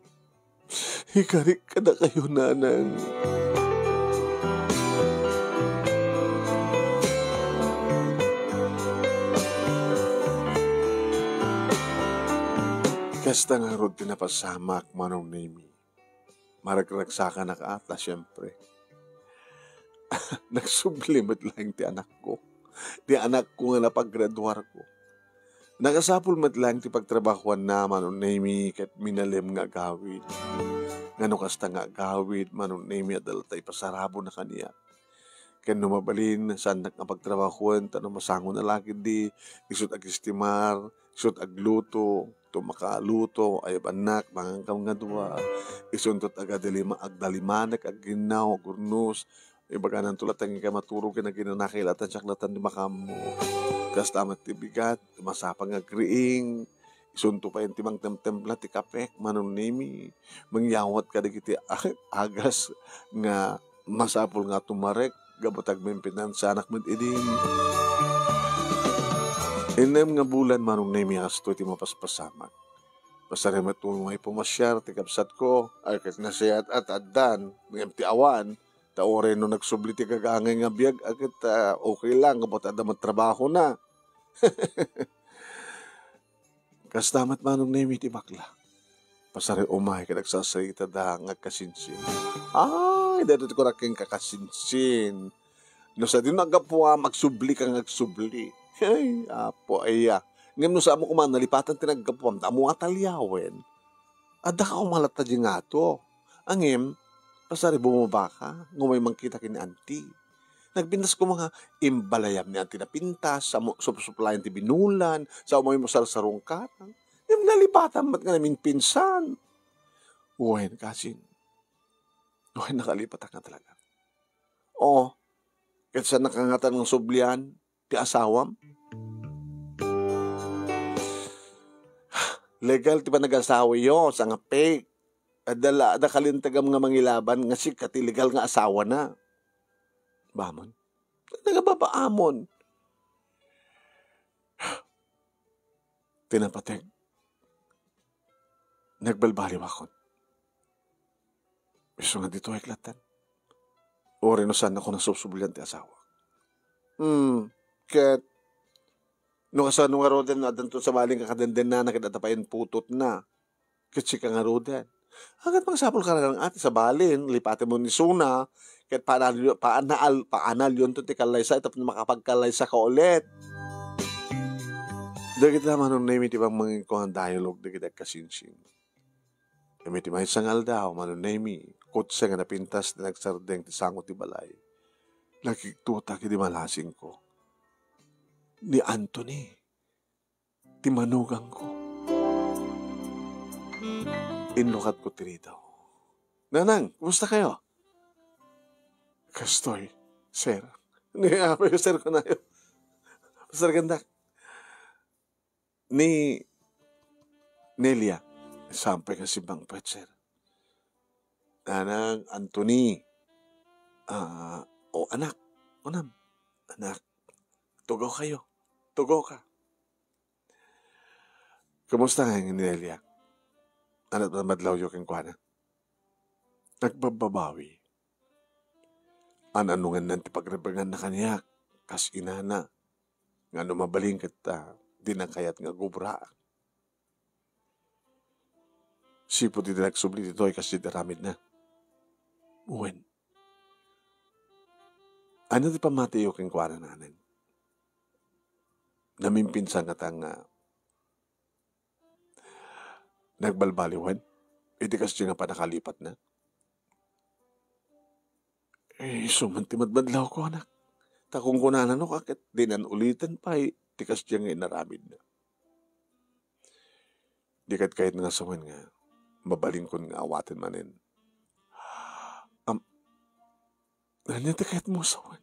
ikarik kadakayo, nanang. Kasta ngarud ti napasamak, Manong Nemi. Maragsakanaka ta, siempre. Nagsubli met laeng ti anakko. Ti anakko nga napaggraduarko. Nakasapul met laeng ti pagtrabahoanna, Manong Nemi, ket minalem nga agawid. Nga no kasta nga agawid, Manong Nemi, adda latta ipasarabona kaniak. Ken no mabalin, saannak nga pagtrabahoen, ta no masango na la ketdi, isut' agistimar, isut' agluto, to makaluto, ay bannak, mangankam nga dua, isunto agdalima-, agdalimanek, agginnaw, agurnos, ibagananto latta nga maturog ken aginanakay latta, siak latta ti makaammo. Kasta met ti bigat, masapang nga agriing, isunto pay ti mangtemtempla ti kapek, Manong Nemi, mangyawat kadagiti a-, agas nga masapul nga tumarek, gapu ta agmempinansanak met idin. Innem nga bulan, Manong Nemi, a kastoy ti mapaspasamak. Pasarem met umay pumasiar ti kabsatko, a ket nasayaat a ta addan, ngem ti awan, ta uray no nagsubli ti gagangay nga biag, a ket, ah, okay lang, gapu ta adda met trabahona. Kasta met, Manong Nemi, ti bakla. Pasarem umay ket agsasaritada nga agkasinsin. Ay, daytoy ti kunak kenka, kasinsin. No sadino aggapuam, agsubli ka nga agsubli. Ay, Apo, aya. Ngem no saan mo koma nalipatan ti naggapuam, ta ammo a taliawen, adda ka koma latta diay ngato. Ngem, pasarem bumaba ka, nga umay mangkita ken ni Auntie. Nagpintas koma nga imbalayam ni Auntie napintas, sa mo-, supsuplayan ti binulan, sa umay mo sarsarungkatan. Ngem nalipatan met nga naminpinsan. Wen, kasin. Wen, nakalipatak nga talaga. Oo. Ket saannaka ngata nga sublian ti asawam? Legal ti panag-asawayo, saan nga fake. Adda la, adda kalintegam nga mangilaban nga sika ti legal nga asawana. Bamon. Nagababaamon. Ti napateg, nagbalbaliwakon. Isu nga ditoy, latta. Uray no saannako nga supsublian ti asawa. Hmm, ket no kasano ngaruden, addanto sabalin nga kadendennana ket adda pay imputotna. Ket sika ngaruden. Ket mangsapulka nga ati sabalin, lipatenmo ni Suna, ket paanal-, paanal-, paanalyonto ti kallaysay tapno makapagkallaysaka ulit. Dagiti Manong Nemi ti mangikuan dialogue dagiti agkasinsin. Ngem iti maysa nga aldaw, Manong Nemi, kutse nga napintas ti nagsardeng ti sango ti balay. Nakigtotak idi malasingko. Ni Anthony, ti manugangko. Inlukatko ti ridaw. "Nanang, kumusta kayo?" "Kastoy, sir." "Ni apo, sir, kunayo." "Pasargandak." "Ni Nelia." "Saan pay nga simmangpet, sir." "Nanang, Anthony." "Ah, o anak, unam. Anak, tugaw kayo. Tugaw ka." "Kumusta nga ni Nelia? Ania ti pammadlawyo kenkuana?" "Nagbabbabawi. An-anongenna ti pagrebenganna kaniak, kas inana, nga no mabalin ket, ah, dina kayat nga agubraak. Sipud idi nagsubli ditoy, kasdiay ti aramidna." "Wen." "Ania ti pammatiyo kenkuana, nanang? Namimpinsan ngata nga nagbalbaliwen iti kasdiay nga pannakalipatna?" "Eh, isu man ti madmadlawko, anak. Ta kunkunana no ka ket dinan uliten pay ti kasdiay nga inaramidna. Di ket kayatna nga sawen nga mabalinkon nga awaten manen." "Am, ania ti kayatmo sawen?"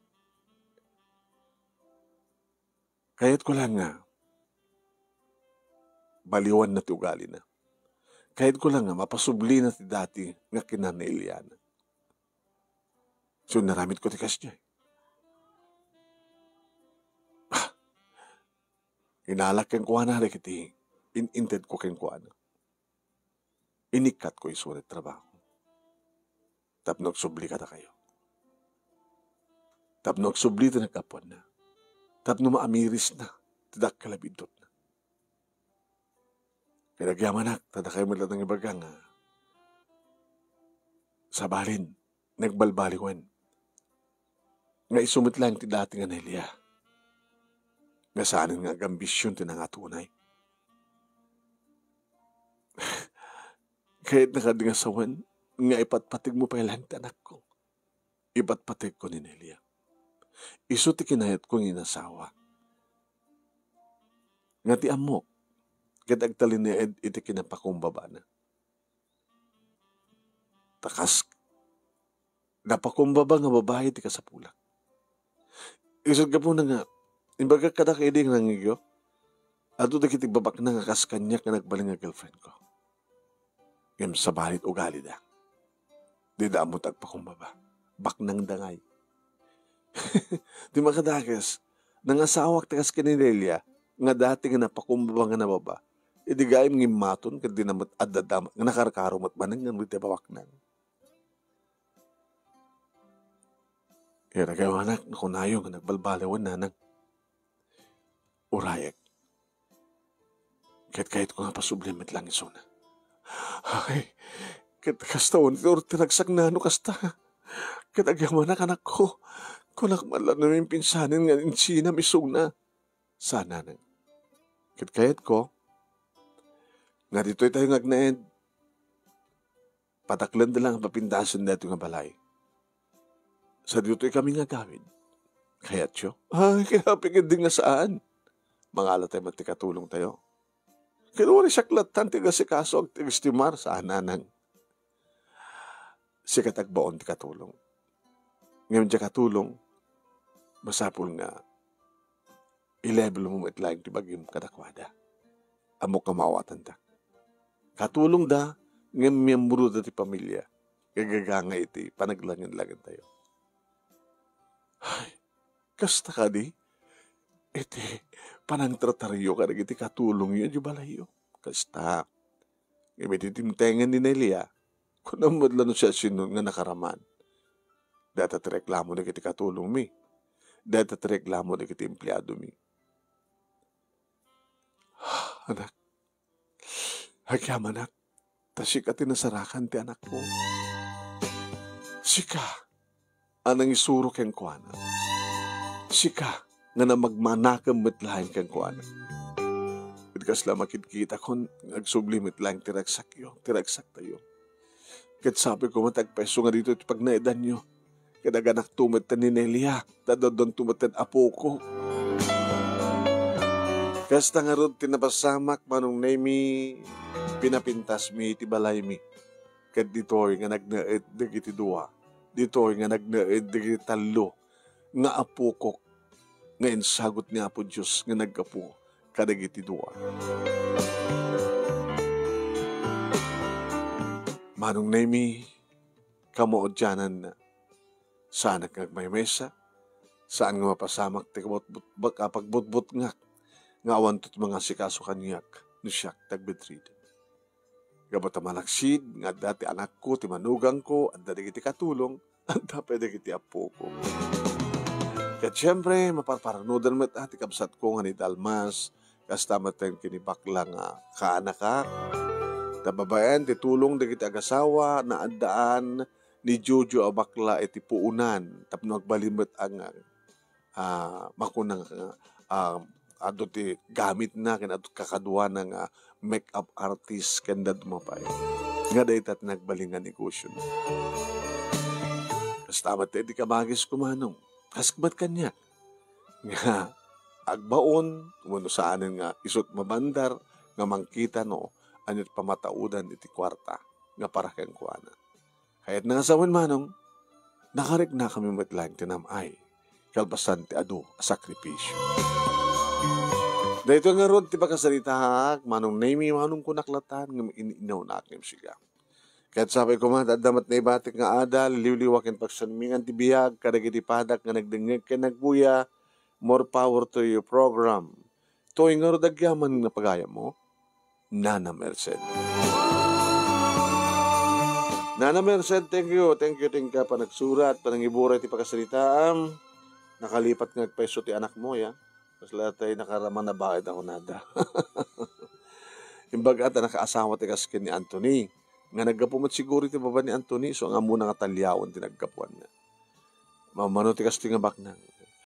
"Kayatko lang nga baliwanna ti ugalina. Kayatko lang nga mapasublina ti dati nga kinanilianna. So, inaramidko ti kasdiay. Ah, inalak kenkuana dagiti in-intedko kenkuana. Inikkatko isu ti trabaho tapno agsubli kadakayo. Tapno agsubli ti naggapuanna. Tapno maamirisna ti dakkel a biddutna. Ket agyamanak, ta dakayo met latta nga ibaga nga sabalin, nagbalbaliwen nga isu met laeng ti dati nga Nelia, nga saanen nga agambision ti nangatunay. Kayatna kadi nga sawen nga ipatpategmo pay laeng ti anakko. Ipatpategko ni Nelia. Isu ti kinayatko nga inasawa. Nga ti ammok, ket agtalinaed iti kinapakumbabana. Ta kas napakumbaba nga babai ti kasapulak. Isut' gapuna nga imbagak kadakayo idi nga nangngegyo, adu dagiti babaknang a kas kaniak nga nagbalin nga girlfriendko. Ngem sabali ti ugalida. Dida ammo ti agpakumbaba. Baknangda ngay. Ti makadakes, nangasawak ti kas ken ni Nelia, nga dati nga napakumbaba nga nababa. Idi gaim nga immaton, ket di na met adda dama-, nga nakarkaro met manen nga iti babaknang. Ket agayam, anak, nga kunayo nga nagbalbaliwen, nanang. Urayek. Ket kayatko nga pasubli met lang isuna. Ay, ket kasta unay ti ragsakna no kasta. Ket agyamanak, anakko. Kunak man lang no impinsanen nga insinam isuna. Saan, nanang. Ket kayatko, nga ditoy tayo nga agnaed, pataklenda lang a papintasen daytoy nga balay. Sa ditoy kami nga agawid. Kayatyo? Ay, kayatko ket di nga saan. Mangala tayo met ti katulong tayo. Ket uray siak latta ti agasikaso, agtigestimar, saan, nanang. Sika ti agbaon ti katulong. Ngem diay katulong, masapul nga i-level mo met laeng ti bagim kadakuada. Ammok nga maawatandak. Katulongda, ngem miembroda ti pamilia. Gagagangay iti panaglangen-langen tayo. Ay, kasta kadi? Iti panangtrataryo kadagiti katulongyo idiay balayyo. Kasta. Ngem iti dimtengen ni Nelia, kunam met la no siasino nga nakaraman. Dayta ti reklamo dagiti katulongmi. Dayta ti reklamo dagiti empleadomi. Anak, agyamanak, ta sika ti nasarakan ti anakko. Sika a nangisuro kenkuana. Sika nga namagmanakem met laeng kenkuana. Ket kasla makitkitakon nga agsubli met laeng ti ragsakyo, ti ragsaktayo. Ket sapay koma ti agpayso nga ditoy ti pagnaedanyo. Ket aganakto met ni Nelia, ta addanto met apoko. Kasta ngarud ti napasamak, Manong Nemy, pinapintasmi iti balaymi. Ket ditoy nga nagnaed dagiti dua, ditoy nga nagnaed dagiti tallo nga apokok nga insagut ni Apo Dios nga naggapu kadagiti dua. Manong Nemy, kamaudiananna, saanak nga agmaymaysa, saan nga mapasamak ti kabutbut-, bak-, a pagbutbutngak nga awanto ti mangasikaso kaniak no siak ti agbedridem. Gapu ta malaksid nga adda ti anakko, ti manugangko, adda dagiti katulong, adda pay dagiti appoko. Ket siempre, maparparanuden met a ti kabsatko nga ni Dalmas, kasta met ken ni bakla nga kaanakak. Ta babaen ti tulong dagiti agasawa, naaddaan ni Jojo a bakla iti puonan tapno agbalin met a nga, ah, makuna nga, ah, adu ti gamitna ken adu kakaduana nga make-up artist ken dadduma pay. Nga dayta ti nagbalin nga negosio. Kasta met ti kabagis ko, Manong. Kas met kaniak nga agbaon, wenno saanen nga isut mabandar nga mangkita no ania ti pamataudan iti kuarta nga para kenkuana. Kayatna nga sawen, Manong, nakariknakami met laeng ti nam-ay, kalpasan ti adu a sakripisio. Daytoy ngarud ti pakasaritaak, Manong Nemy, Manong, kunak latta ngem in-inawnak ngem sika. Ket sapay koma, adda met naibatik nga adal, liwliwa ken pagsanmingan ti biag kadagiti padak nga nagdengngeg ken nagbuya. More power to your program. Toy ngarud agyaman nga pagayammo, Nana Merced. Nana Merced, thank you, thank you, thank you, panagsurat, panangiburay ti pakasaritaam. Nakalipat nga agpayso ti anakmo, ya. Kasla tay nakarama na baket a kunada. Imbaga ta nakaasawa ti kas ken ni Anthony. Nga naggapu met siguro iti baba ni Anthony, so nga ammona nga taliawen ti naggapuanna. Mammano ti kastoy nga baknang.